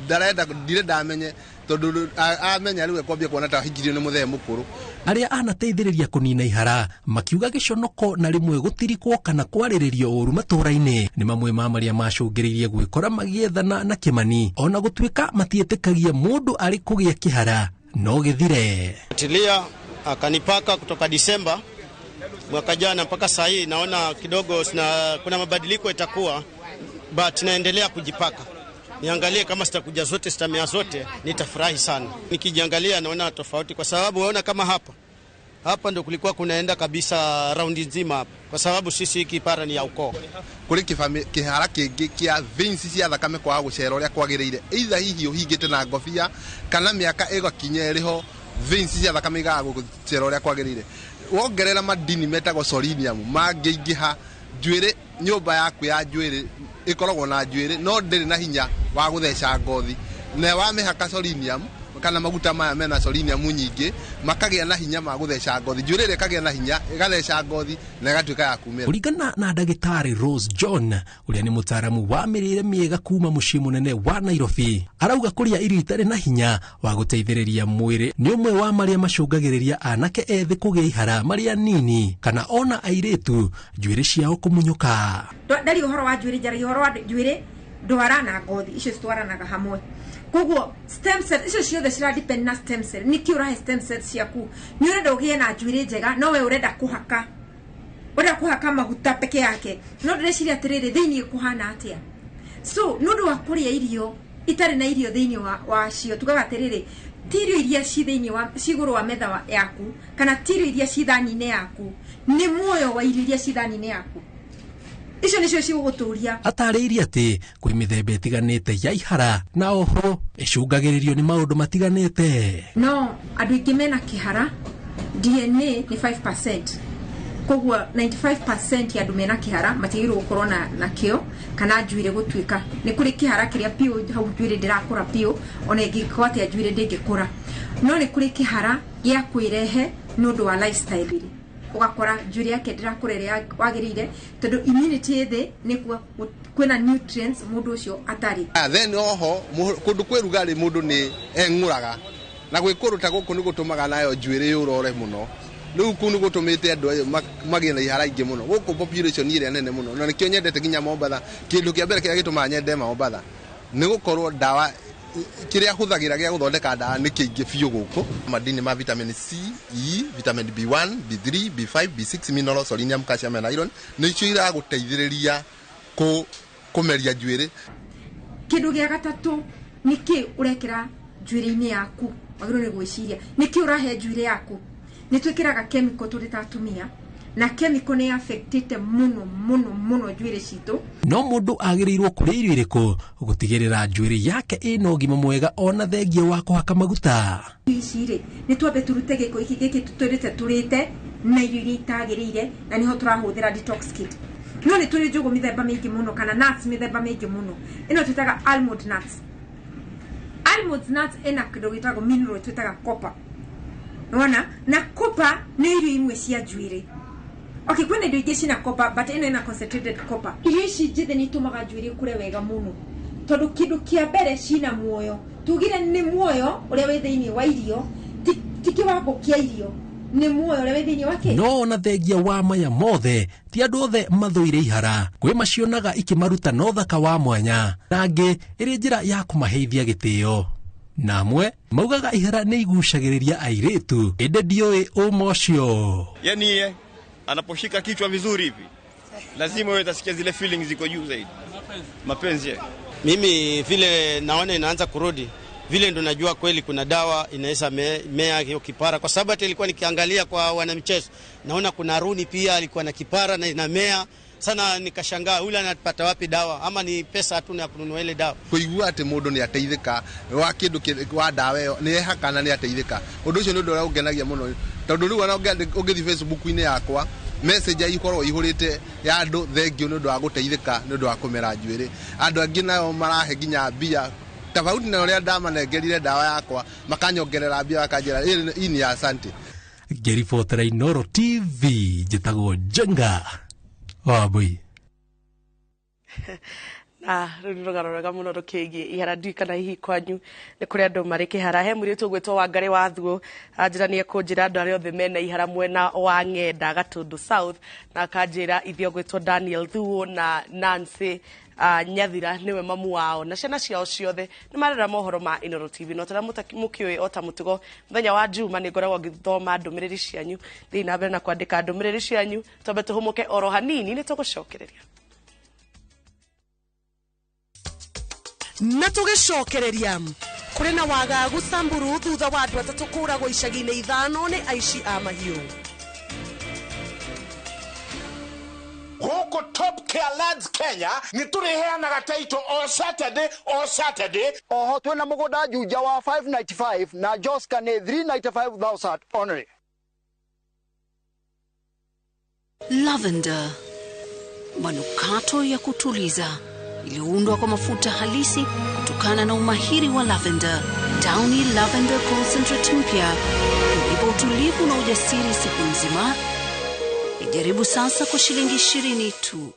ndarenda ndire ndamenye, tondũ amenya rĩu ekwambia kuona ta hikirio nĩ mũthee mũkũrũ. Arĩa anateithĩrĩria kũnina ihara makiuga gĩconoko na rĩmwe gũtirikwo kana kwarĩrĩrio ũru matũũra-inĩ nĩ mamwe ma marĩa macũngĩrĩirie gwĩkora magĩethana na Kimani, ona gũtuĩka matiĩtĩkagia mũndũ arĩ kũgĩa kĩhara no gĩthire. Tilia akanipaka kutoka Disemba mwaka jana mpaka saa hii naona kidogo kuna mabadiliko itakuwa, but naendelea kujipaka. Niangalie kama sitakuja zote, sitamea zote, nitafurahi sana. Nikijiangalia naona tofauti, kwa sababu naona kama hapa ndio kulikuwa kunaenda kabisa raundi nzima hapa, kwa sababu sisi hiki kipara ni ya ukoo. Kuri kihara kĩngĩ kĩa veins cia thakame kwaga gũcera ũrĩa kwagĩrĩire, either hihi ũhingĩte na ngobia kana mĩaka ĩgakinya ĩrĩho veins cia thakame igaga gũcera ũrĩa kwagĩrĩire. Wongerera madini metagwo selenium mangĩingĩha njuĩrĩ, nyũmba yaku ya njuĩrĩ ĩkoragwo na njuĩrĩ no ndĩrĩ na hinya wa gũtheca ngothi, na wamĩhaka selenium kana maguta maya mena selenium nyingĩ makagĩa na hinya ma gũtheca ngothi, njuĩrĩ ĩrĩa ĩkagĩa na hinya ĩgatheca ngothi na ĩgatuĩka ya kumĩra. Kũringana na ndagĩtarĩ Rose John ũrĩa nĩ mũtaaramu wa mĩrĩre mĩega kuma mũciĩ mũnene wa Nairobi, arauga kũrĩa irio itarĩ na hinya wa gũteithĩrĩria mwĩrĩ nĩ ũmwe wa marĩa macũngagĩrĩria anake ethĩ kũgĩa ihara marĩ anini kana ona airĩtu njuĩrĩ ciao kũmunyũka. Ndari ũhoro wa njuĩrĩ, njaragia ũhoro wa njuĩrĩ, ndwara na ngothi, icio citwaranaga hamwe. Koguo stem cell icio ciothe cira depend na stem cell. Niki ũrahe stem cell ciaku? Nĩ ũrenda ũgĩe na njuĩrĩ njega, no we ũrenda kũhaka, ũrenda kũhaka maguta peke yake, no ndĩreciria atĩrĩrĩ, thĩinĩ kũhana atĩa? So nĩ ũndũ wa kũrĩa irio itarĩ na irio thĩinĩ wa cio, tugaga atĩrĩrĩ, ti irio iria ci thĩinĩ wa cigũrũ wa metha yaku, kana ti irio iria ci thani-inĩ yaku, nĩ muoyo wa irio iria ci thani-inĩ yaku, icio nĩcio cigũgũtũria. Atarĩirie atĩ kwĩ mĩthemba ĩtiganĩte ya ihara na oho ĩcũngagĩrĩrio nĩ maũndũ matiganĩte. No andũ aingĩ mena kĩhara DNA nĩ 5%, koguo 95% ya andũ mena kĩhara matiagĩrĩirwo gũkorwo na kĩo kana njuĩrĩ gũtuĩka. Nĩ kũrĩ kĩhara kĩrĩa piũ, hau njuĩrĩ ndĩrakũra piũ, ona ĩngĩkorwo atĩa njuĩrĩ ndĩngĩkũra, no nĩ kũrĩ kĩhara gĩa kwĩrehe nĩ ũndũ wa lifestyle. Ũgakora njuĩrĩ yake ndĩrakũra ĩrĩa wagĩrĩire, tondũ immunity ĩ thĩ, nĩ kwĩna nutrients mũndũ ũcio atarĩ. Then oho kũndũ kwĩ rugarĩ mũndũ nĩ eng'ũraga, na gwĩkũrũ ta gũkũ nĩ gũtũmaga nayo njuĩrĩ yũrore mũno. Rĩu kũu nĩ gũtũmĩte andũ ayo magĩe na ihara ingĩ mũno. Gũkũ population ĩrĩa nene mũno, na nĩkĩo nyendete nginya Mombatha. Kĩndũ kĩa mbere kĩrĩa gĩtũmaga nyende Mombatha nĩ gũkorwo ndawa kĩrĩa hũthagĩra gĩa gũthondeka ndawa nĩ kĩingĩ biũ gũkũ. Madini ma vitamin C, E, vitamin B1, B3, B5, B6, minerals, selenium, calcium and iron nĩcio iragũteithĩrĩria kũmeria njuĩrĩ. Kĩndũ gĩa gatatũ nĩ kĩ ũrekĩra njuĩrĩ-inĩ yaku, wagĩrĩirwo nĩ gwĩciria nĩ kĩ ũrahe njuĩrĩ yaku. Nĩ twĩkĩraga chemical tũrĩ ta atumia, na chemical nĩ affectĩte mũno mũno mũno njuĩrĩ citũ. No mũndũ agĩrĩirwo kũrĩa irio irĩkũ gũtigĩrĩra njuĩrĩ yake ĩna ũgima mwega ona thengia wa kũhaka maguta? Ici rĩ, nĩ twambe tũrute gĩko gĩkĩ gĩkĩ tũtũrĩte tũrĩte na irio iria itagĩrĩire, na nĩho tũrahũthĩra detox kit. No nĩ tũrĩ njũgũ mĩthemba mĩingĩ mũno kana nuts mĩthemba mĩingĩ mũno. Ĩno twĩtaga almond nuts. Almond nuts ĩna kĩndũ gĩtagwo mineral twĩtaga copper. Nĩwona? Na copper nĩ irio imwe cia njuĩrĩ. Okay, kwĩna indo ingĩ cina copper, but ĩno ĩna concentrated copper. Irio ici njĩthĩ nĩ itũmaga njuĩrĩ ĩkũre wega mũno, tondũ kĩndũ kĩa mbere cina muoyo. Tugire nĩ muoyo ũrĩa wĩ thĩinĩ wa irio, ti kĩwango kĩa irio, nĩ muoyo ũrĩa wĩ thĩinĩ wa kĩ. No ona thengia wa maya mothe, ti andũ othe mathũire ihara. Kwĩ macionaga ikĩmaruta na ũthaka wa mwanya, na angĩ ĩrĩ njĩra ya kũmaheithia gĩtĩo. Na amwe maugaga ihara nĩ igucagĩrĩria airĩtu, ĩndĩ ndiũĩ ũma ũcio. Yani anaposhika kichwa vizuri hivi lazima wewe utasikia zile feelings ziko juu zaidi. Mapenzi. Mimi vile naona inaanza kurudi, vile ndo najua kweli kuna dawa inaweza mea hiyo kipara, kwa sababu hata ilikuwa nikiangalia kwa wanamchezo naona kuna Rooney pia alikuwa na kipara na inamea sana, nikashangaa yule anapata wapi dawa, ama ni pesa hatuna ya kununua ile dawa. Kuigua ati mundu ni ateithika wa kindu wa dawa iyo ni ehakana ni ateithika, undu ucio ni undu uria ungenagia muno, tondu riu ona ungithi Facebook-ini yakwa message ikorwo ihurite ya andu thengio ni undu wa guteithika ni undu wa kumera njuiri. Andu angi nao marahe nginya mbia tofauti na uria ndamanengerire dawa yakwa, makanyongerera mbia makanjira hii ni asante. Ngĩribotera Inooro TV, njĩtagwo Njenga Wambui. Na rĩu nĩ rũgano rwega mũno rũkĩgiĩ ihara. Ndiũĩ kana hihi kwanyu nĩ kũrĩ andũ marĩ kĩhara. He mũirĩtu ũgwĩtwo Wangarĩ wa Thuo anjĩra nĩ ekũnjĩra andũ arĩa othe mena ihara mwena wa Ng'enda Gatundu South, na akanjĩra ithe ũgwĩtwo Daniel Thuo na Nancy Nyathira nĩwe mamu wao na ciana ciao ciothe nĩ marera mohoro ma Inooro TV. No tara mũkĩũĩ o ta mũtugo, mũthenya wa Juma nĩ ngoragwo ngĩthoma ndũmĩrĩri cianyu. Thiĩ na mbere na kwandĩka ndũmĩrĩri cianyu, twambe tũhũmũke oro hanini, nĩ tũgũcokereria. Na tũgĩcokereria, kũrĩ na wagagu Samburu thutha wa andũ 3 kũragwo icagi-inĩ 5 nĩ aici a mahiũ. Gũkũ Top Care Lands Kenya nĩ tũrĩheanaga title o Saturday o Saturday. Oho twĩna mũgũnda Juja wa 595 na Joska nĩ 395,000 only. Lavender, manukato ya kutuliza iliyoundwa kwa mafuta halisi kutokana na umahiri wa lavender. Downy Lavender Concentrate mpya unipa utulivu na ujasiri siku nzima. Ijaribu sasa kwa shilingi 20 tu.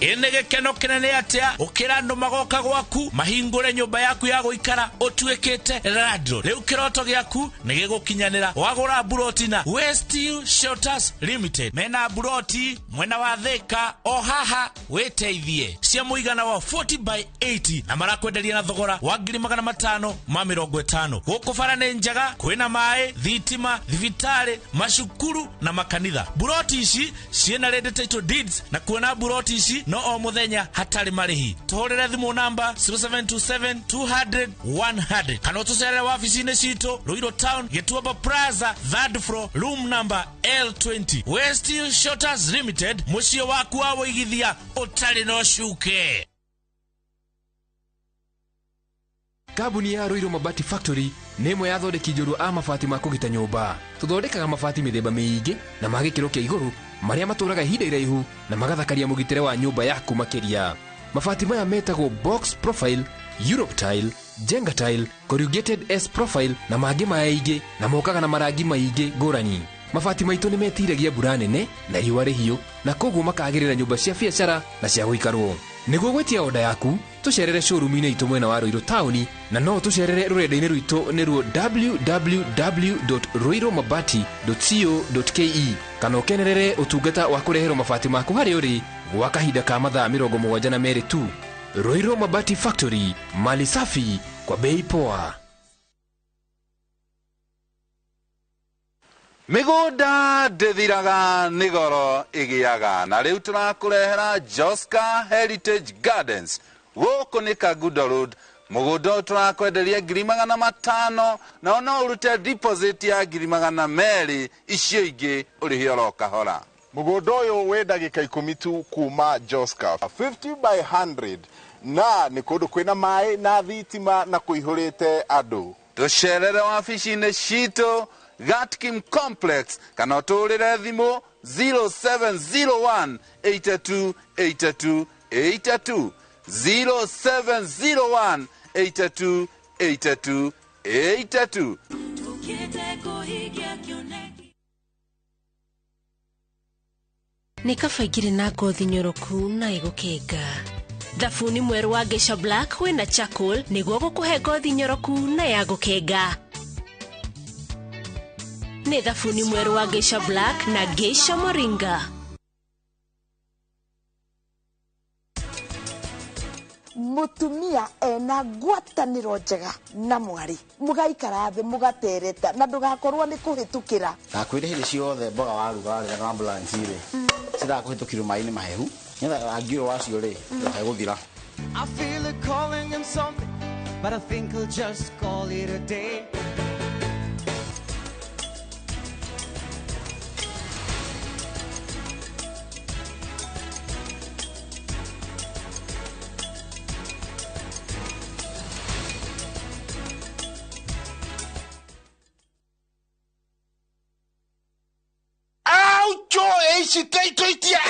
Ĩnĩ gĩkeno kĩnene atĩa ũkĩra andũ magoka gwaku mahingũre nyũmba yaku ya gũikara ũtuĩkĩte landlord. Rĩu kĩroto gĩaku nĩ gĩgũkinyanĩra wagũra mburoti na Westhill Shelters Limited. Mena mburoti mwena wa Thika o haha wĩteithie cia mũigana wa 40 by 80 na marakwenderia na thogora wa 550,000. Gũkũ bara nĩ njega, kwĩna maĩ, thitima, thibitarĩ, macukuru na makanitha. Mburoti ici ciĩna ready title deeds na kuona mburoti ici no o muthenya hatarĩ marĩhi. Tũhũrĩre thimũ namba 0727 200 100 kana ũtũcerere wabici-inĩ citũ Ruiru Town, Gĩtuamba Plaza, 3rd floor, room number L20. Westhill Shelters Limited, mũciĩ waku wa wũigithia ũtarĩ na ũcuke. Kambuni ya Ruiru Mabati Factory nĩ ĩmwe ya athondeki njorua a mabati ma kũgita nyũmba. Tũthondekaga mabati mĩthemba mĩingĩ na ma gĩkĩro kĩa igũrũ marĩa matũraga ihinda iraihu na magathakaria mũgitĩre wa nyũmba yaku makĩria. Mabati maya metagwo box profile, Europe tile, Jenga tile, corrugated S profile na mangĩ maingĩ, na mokaga na marangi maingĩ ngũrani. Mabati maitũ nĩ metiragia mbura nene na riũa rĩhiũ, na koguo makagĩrĩra nyũmba cia biacara na cia gũikarwo. Nĩguo gwĩtia oda yaku, tũcerere showroom-inĩ itũ mwena wa Ruiru taũni, na no tũcerere rũrenda-inĩ rwitũ nĩruo www.ruirumabati.co.ke, kana ũkenerere ũtungata wa kũreherwo mabati maku harĩa ũrĩ gwa kahinda ka mathaa 72 tu. Ruiru Mabati Factory, mali safi kwa bei poa. Mĩgũnda ndĩthiraga nĩ goro ĩgĩaga, na rĩu tũrakũrehera Joska Heritage Gardens. Gũkũ nĩ Kangundo Road. Mũgũnda ũyũ tũrakwenderia 500,000 na no ũrute deposit ya 200,000, icio ingĩ ũrĩhe oro kahora. Mũgũnda ũyũ wĩ ndagĩka 10 tu kuma Joska, 50 by 100, na nĩ kũndũ kwĩna maĩ na thitima na kũihũrĩte andũ. Tũcerere wabici-inĩ citũ Gatkim Complex kana ũtũrĩre thimũ 0701 82 82 82 0701 82 82 82. Nĩ kaba ingĩrĩ na ngothi nyoroku na ĩgũkenga. Thabuni mwerũ wa Geisha Black wĩna charcoal nĩguo gũkũhe ngothi nyoroku na ya gũkenga. Nĩ thabuni mwerũ wa Geisha Black na Geisha Moringa. Mutumia ena ngwatanĩro njega na mwarĩ, mũgaikara thĩ mũgatereta na ndũgakorwo nĩ kũhĩtũkĩra. Ndakwĩre hĩndĩ ciothe mboga waruga warĩra na ambulance rĩ, ciendaga kũhĩtũkĩrwo maĩ-inĩ mahehu nĩgetha rangi ũyũ wacio rĩ ndũkae gũthira. I feel a calling and something, but I think I'll just call it a day. Aucho icitaito itia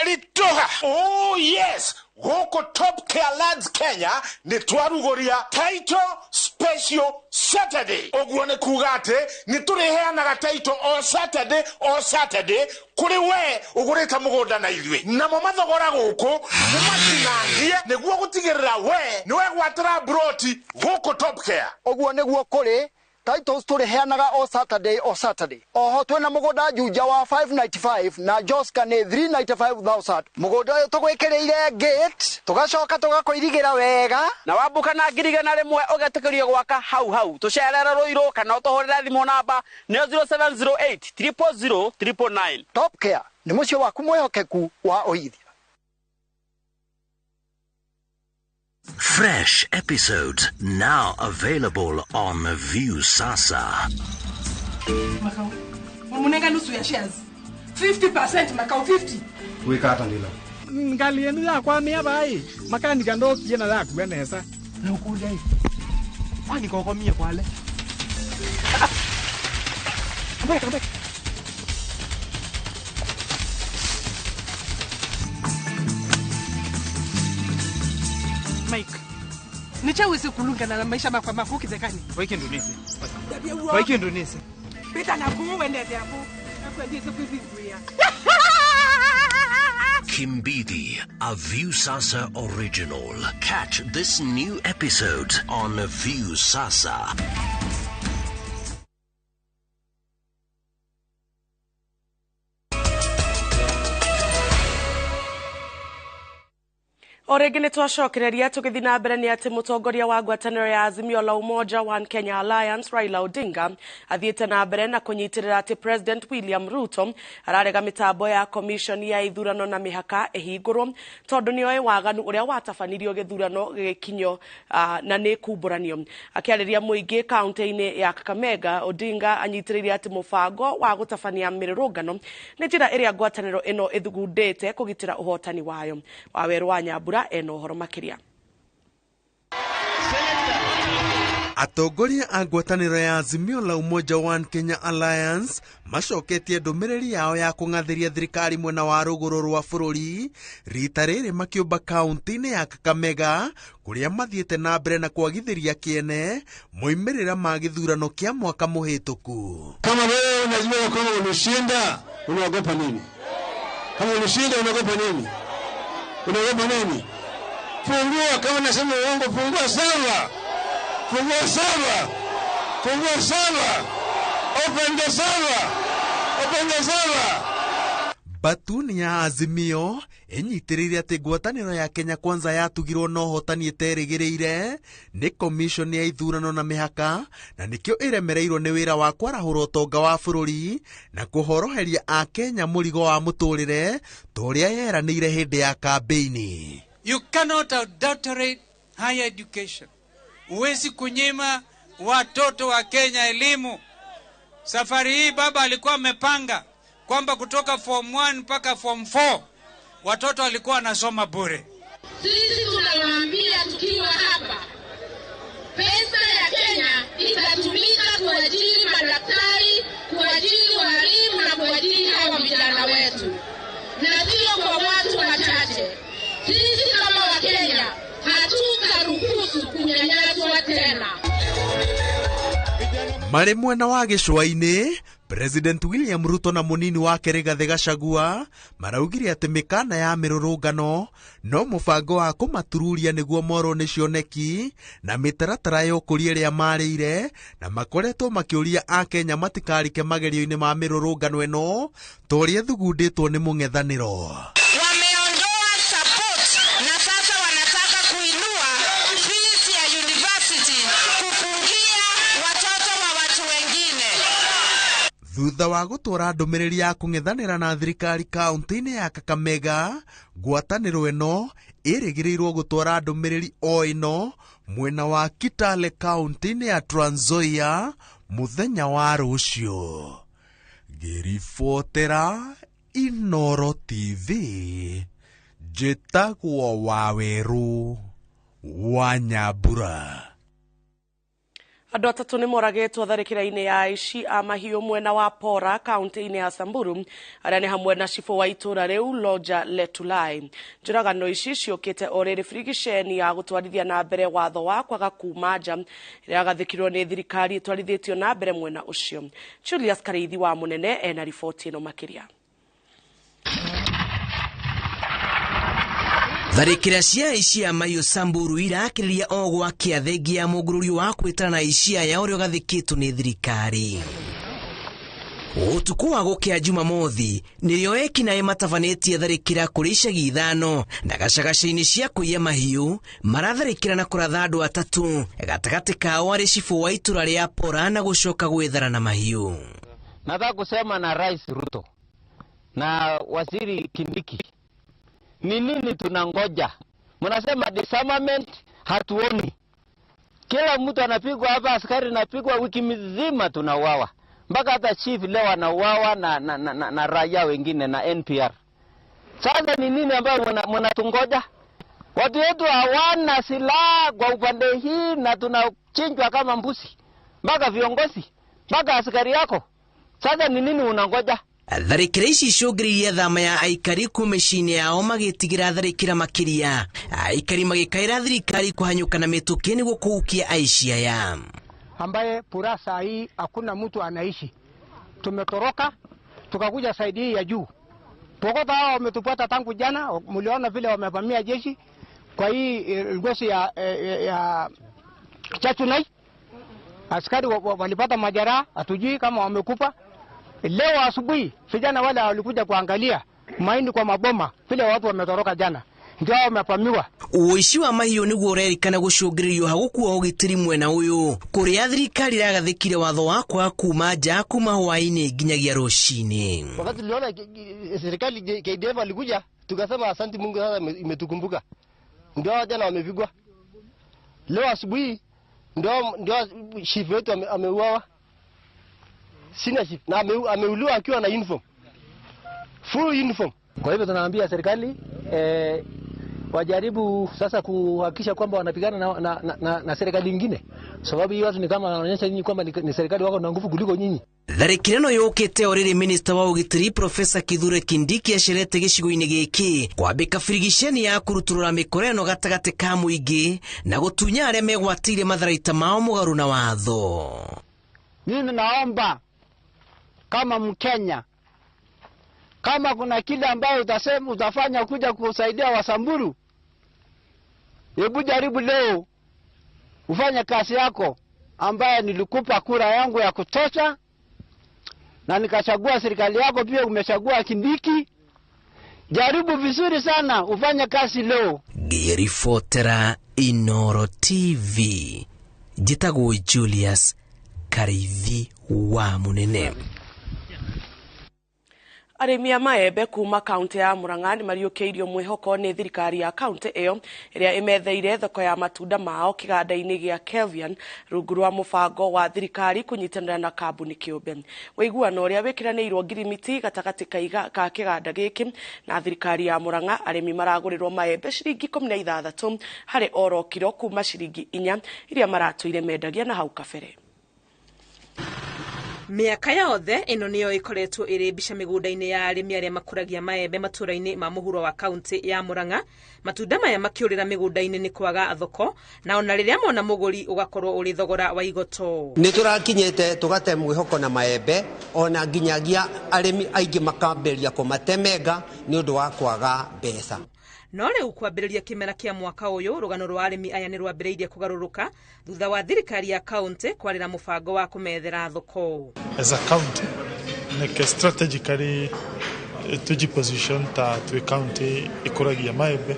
ritoha. Oh yes, gũkũ Top Care Lands Kenya nĩ twarugũria Title Special Saturday. Ũguo nĩ kuga atĩ nĩ tũrĩheanaga title o Saturday o Saturday kũrĩ we ũgũrĩte mũgũnda na ithuĩ. Namo mathogora gũkũ nĩ matinangie nĩguo gũtigĩrĩra we nĩ wegwatĩra mburoti gũkũ Top Care. Ũguo nĩguo kũrĩ titles tũrĩheanaga o Saturday o Saturday. Oho twĩna mũgũnda Juja wa 595 na Joska nĩ 395,000. Mũgũnda ũyũ tũgwĩkĩrĩire gate, tũgacoka tũgakũirigĩra wega. Na wambuka na 100,000 ũgetĩkĩrio gwaka hau hau. Tũcerere Rũirũ kana ũtũhũrĩre thimũ namba nĩyo 0708 000 999. Top Care nĩ mũciĩ waku mwĩhokeku wa ũigithia. Fresh episodes now available on View Sasa. Makau, wamunenga nusu ya shares 50%. Makau, 50. Wikata ndila ngali yenu yakwamia bai makanika ndokie na yakuwe nesa na ukuja hii kwani kokomie kwale. Come back, come back. Mike, nichaweze kulungana na maisha makwa mafuki zekani. Waiki Indonesia. Waiki Indonesia. Beta na kuwendete hapo. Nakwendeze kuivinguia. Kimbidi, a View Sasa original. Catch this new episode on View Sasa. O rĩngĩ nĩ twacokereria tũgĩthiĩ na mbere nĩ atĩ mũtongoria wa ngwatanĩro ya Azimio la Umoja One Kenya Alliance Raila Odinga athiĩte na mbere na kũnyitĩrĩra atĩ President William Ruto ararega mĩtambo ya commission ya ithurano na mĩhaka ĩhingũrwo tondũ nĩoĩ waganu ũrĩa watabanirio gĩthurano gĩgĩkinyo na nĩ kumbũranio. Akĩarĩria mũingĩ kaunti-inĩ ya Kakamega, Odinga anyitĩrĩire atĩ mũbango wa gũtabania mĩrũrũngano nĩ njĩra ĩrĩa ngwatanĩro ĩno ĩthugundĩte kũgitĩra ũhotani wayo. Wawerũ wa Nyambura ena ũhoro makĩria. Atongoria a ngwatanĩro ya Azimio la Umoja One Kenya Alliance macoketie ndũmĩrĩri yao ya kũng'athĩria thirikari mwena wa rũgũrũ rwa bũrũri rita rĩrĩ makĩũmba kaunti-inĩ ya Kakamega kũrĩa mathiĩte na mbere na kwagithĩria kĩene moimĩrĩra ma gĩthurano kĩa mwaka mũhĩtũku. Kama wewe unajua kwamba ulishinda, unaogopa nini? Kama ulishinda unaogopa nini? Unaogopa nini? Fungua, kama nasema uongo, fungua server. Fungua server. Fungua server. Open the server. Open the server. Batuni ya Azimio ĩnyitĩrĩire atĩ ngwatanĩro ya Kenya Kwanza yatugirwo na ũhotani ĩterĩgĩrĩire nĩ commission ya ithurano na mĩhaka na nĩkĩo ĩremereirwo nĩ wĩra wa kwarahũra ũtonga wa bũrũri na kũhoroheria Akenya mũrigo wa mũtũrĩre ta ũrĩa yeranĩire hĩndĩ ya kambĩini. You cannot adulterate higher education. Huwezi kunyima watoto wa Kenya elimu. Safari hii baba alikuwa amepanga kwamba kutoka form 1 mpaka form 4 watoto walikuwa wanasoma bure. Sisi tunawaambia tukiwa hapa, pesa ya Kenya itatumika kuajiri madaktari, kuajiri walimu na kuajiri hawa vijana wetu, na sio kwa watu wachache. Sisi kama Wakenya hatutaruhusu kunyanyaswa tena. Marĩ mwena wa gĩcũa-inĩ, President William Ruto na mũnini wake Rigathĩ Gachagua maraugire atĩ mĩkana ya mĩrũrũngano no mũbango wa kũmatururia nĩguo morwo nĩ cioneki na mĩtaratara ya ũkũria ĩrĩa marĩire, na makoretwo makĩũria Akenya matikarike magerio-inĩ ma mĩrũrũngano ĩno ta ũrĩa ĩthugundĩtwo nĩ mũng'ethanĩro. Wameondoa support na sasa wanataka kuinua Thutha wa gũtwara ndũmĩrĩri ya kũng'ethanĩra na thirikari kaunti-inĩ ya Kakamega, ngwatanĩro ĩno ĩrĩgĩrĩirwo gũtwara ndũmĩrĩri o ĩno mwena wa Kitale kaunti-inĩ ya Trans Nzoia mũthenya wa rũciũ. Ngĩribotera Inoro TV, njĩtagwo Wawerũ wa Nyambura. Andũ atatũ nĩ moragĩtwo tharĩkĩra-inĩ ya aici a mahiũ mwena wa Pora kaunti-inĩ ya Samburu, arĩa nĩ hamwe na cibũ wa itũũra rĩu Loja Letulai. Njũragano ici ciũkĩte o rĩrĩ birigiceni ya gũtwarithia na mbere watho wa kwaga kuma nja ĩrĩa yagathĩkirwo nĩ thirikari ĩtwarithĩtio na mbere mwena ũcio. Julius Karĩithi wa Mũnene ena riboti ĩno makĩria. Tharĩkĩra cia aici a mahiũ Samburu irakĩrĩria o gwa kĩathengia ya mũngũrũrio wa kwĩtana na aici aya ũrĩa ũgathĩkĩtwo nĩ thirikari. Ũtukũ wa gũkĩa Jumamothi nĩrĩo ekinaĩ matabanĩtie tharĩkĩra kũrĩ icagi 5 na gacagaca-inĩ cia kũiya mahiũ maratharĩkĩra na kũratha andũ atatũ gatagatĩ kao arĩ cibũ wa itũra rĩa Pora na gũcoka gwĩthara na mahiũ. Nataka kusema na Rais Ruto na Waziri Kindiki, ni nini tunangoja? Mnasema disarmament, hatuoni. Kila mtu anapigwa hapa, askari anapigwa, wiki mzima tunauawa. Mpaka hata chief leo anauawa na raia wengine na NPR. Sasa ni nini ambayo mnatungoja? Watu wetu hawana silaha kwa upande hii na tunachinjwa kama mbuzi. Mpaka viongozi, mpaka askari yako. Sasa ni nini unangoja? Tharĩkĩra ici icũngĩrĩirie thama ya aikari kuma mĩciĩ-inĩ yao magĩtigĩra tharĩkĩra makĩria. Aikari magĩkaĩra thirikari kũhanyũka na mĩtũkĩ nĩguo kũhukia aici aya. Ambaye pura saa hii hakuna mtu anaishi. Tumetoroka tukakuja saidi hii ya juu. Pokota hao wametupata tangu jana, mliona vile wamevamia jeshi kwa hii ngosi ya Chachunai. Askari walipata majeraha, hatujui kama wamekufa. Leo asubuhi vijana wale walikuja kuangalia mahindi kwa maboma vile watu wametoroka jana, ndio wamepamiwa. Ũici wa mahiũ nĩguo ũrerĩkana gũcũngĩrĩrio hagũkua ũgitĩri mwena ũyũ kũrĩa thirikari ĩragathĩkire watho wa kwaga kuma nja kuma hwaĩ-inĩ nginyagia rũcinĩ. Wakati tuliona serikali KDF walikuja, tukasema asante Mungu, sasa imetukumbuka. Ndio jana wamepigwa. Leo asubuhi ndio chief wetu ameuawa. Sina chief na ameuliwa akiwa na uniform. Full uniform. Kwa hivyo tunaambia serikali wajaribu sasa kuhakikisha kwamba wanapigana na serikali nyingine, sababu hiyo watu ni kama wanaonyesha nyinyi kwamba ni serikali wako na nguvu kuliko nyinyi. Tharĩkĩra ĩno yũkĩte o rĩrĩ minista wa ũgitĩri Profesa Kithure Kindiki acerete gĩcigo-inĩ gĩkĩ kwambĩka birigiceni ya kũrutũrũra mĩkora ĩno gatagatĩ ka mũingĩ na gũtunya arĩa megwatĩire matharaita mao mũgarũ na watho. Mimi naomba kama Mkenya, kama kuna kile ambayo utasema utafanya kuja kusaidia Wasamburu, hebu jaribu leo ufanye kazi yako ambaye nilikupa kura yangu ya kutosha na nikachagua serikali yako, pia umechagua Kindiki. Jaribu vizuri sana ufanye kazi leo. Ngĩribotera Inoro TV, njĩtagwo Julius Karithi wa Munene. Arĩmi a maembe kuma kaunti ya Murang'a nĩ mariũkĩirio mwĩhoko nĩ thirikari ya kaunti ĩyo ĩrĩa ĩmetheire thoko ya matunda mao kĩganda-inĩ gĩa Kelvian rungu rwa mũbango wa thirikari kũnyitanĩra na kambuni kĩũmbe. Ũiguano ũrĩa wĩkĩranĩirwo ngirimiti gatagatĩ ka kĩganda gĩkĩ na thirikari ya Murang'a, arĩmi maragũrĩrwo maembe ciringi 16 harĩ oro kiro kuma ciringi 4 iria maratũire mendagia na hau kabere. Mĩaka yothe ĩno nĩyo ĩkoretwo ĩrĩ mbica mĩgũnda-inĩ ya arĩmi arĩa makũragia maembe matũra-inĩ ma mũhuro wa kaunti ya Murang'a. Matunda maya makĩũrĩra mĩgũnda-inĩ nĩ kwaga thoko, na ona rĩrĩa mona mũgũri ũgakorwo ũrĩ thogora wa igoto. Nĩ tũrakinyĩte tũgate mwĩhoko na maembe, ona nginyagia arĩmi aingĩ makambĩrĩria kũmatemenga nĩ ũndũ wa kwaga mbeca. No rĩu kwambĩrĩria kĩmera kĩa mwaka ũyũ, rũgano rwa arĩmi aya nĩ rwambĩrĩirie kũgarũrũka thutha wa thirikari ya kaunti kwarĩra mũbango wa kũmethera thoko. As a county, neke strategically tujiposition ta twi county ikũragia maembe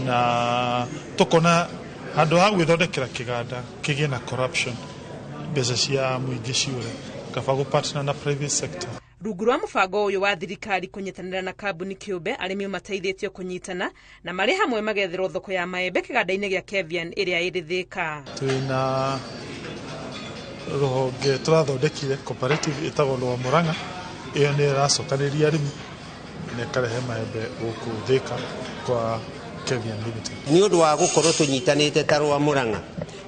na tukona handũ ha gwĩthondekera kĩganda kĩgĩe na corruption, mbeca cia mũingĩ ciũre, Kaba gũ partner na private sector. Rungu rwa mũbango ũyũ wa thirikari kũnyitanĩra na kambuni kĩũmbe, arĩmi mateithĩtio kũnyitana na marĩ hamwe magetherwo thoko ya maembe kĩganda-inĩ gĩa Kevian ĩrĩa ĩrĩ Thĩka. Twĩna rũhonge tũrathondekire cooperative ĩtagwo Lower Murang'a, ĩyo nĩ ĩracokanĩrĩria arĩmi na ĩkarehe maembe gũkũ Thĩka kwa Kevian Limited. Nĩ ũndũ wa gũkorwo tũnyitanĩte ta Lower Murang'a,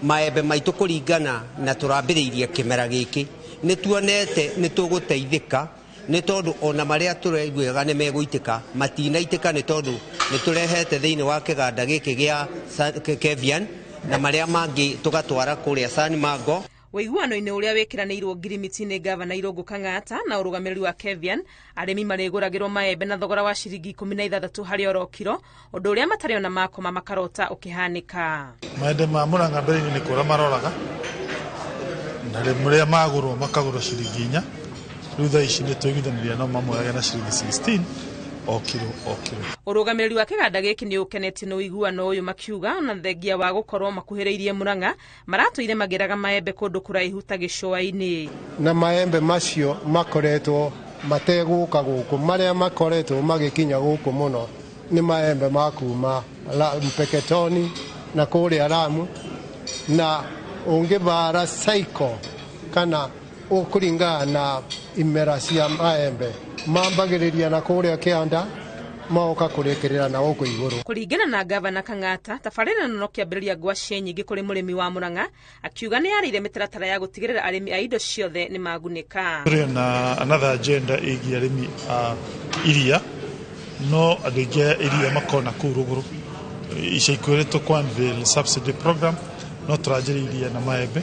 maembe maitũ kũringana na tũrambĩrĩirie kĩmera gĩkĩ nĩ tuonete nĩ tũgũteithĩka, nĩ tondũ ona marĩa tũraiguaga nĩ megũitĩka matinaitĩka, nĩ tondũ nĩ tũrehete thĩinĩ wa kĩganda gĩkĩ gĩa Kevian na marĩa mangĩ tũgatwara kũrĩa San Mango. Ũiguano-inĩ ũrĩa wĩkĩranĩirwo ngirimiti nĩ gavana Irũngũ Kang'ata na ũrũgamĩrĩri wa Kevian, arĩmi marĩgũragĩrwo maembe na thogora wa ciringi 16 harĩ oro kiro, ũndũ ũrĩa matarĩ ona makoma makarota ũkĩhanĩka. Maembe ma Murang'a mbere-inĩ nĩ kũra maroraga, na rĩrĩa magũrwo makagũrwo ciringi 4, rĩu thaa ici nĩ tũiguithanĩria no mamoyage na ciringi 16 o kiro o kiro. Ũrũgamĩrĩri wa kĩganda gĩkĩ nĩ ũkenetio nĩ ũiguano ũyũ, makiuga ona thengia wa gũkorwo makuhĩrĩirie Murang'a maratũire magĩraga maembe kũndũ kũraihu ta gĩcũa-inĩ. Na maembe macio makoretwo mategũka gũkũ, marĩa makoretwo magĩkinya gũkũ mũno nĩ maembe ma kuma Mpeketoni na kũrĩa Lamu, na ũngĩbara cycle kana ũkũringana na imera cia maembe mambagĩrĩria na kũrĩa kĩanda maoka kũrĩkĩrĩra na gũkũ igũrũ. Kũringana na gavana Kang'ata, tabarĩra ĩno no kĩambĩrĩria ngwacĩ nyingĩ kũrĩ mũrĩmi wa Murang'a, akiuga nĩ yarĩire mĩtaratara ya gũtigĩrĩra arĩmi a indo ciothe nĩ magunĩka. Tũrĩ na another agenda ĩgiĩ arĩmi a iria, no andũ aingĩ a iria makona kũu rũgũrũ. Ica ikuhĩ tũkũ unveil subsidy program, no tũranjĩrĩirie na maembe.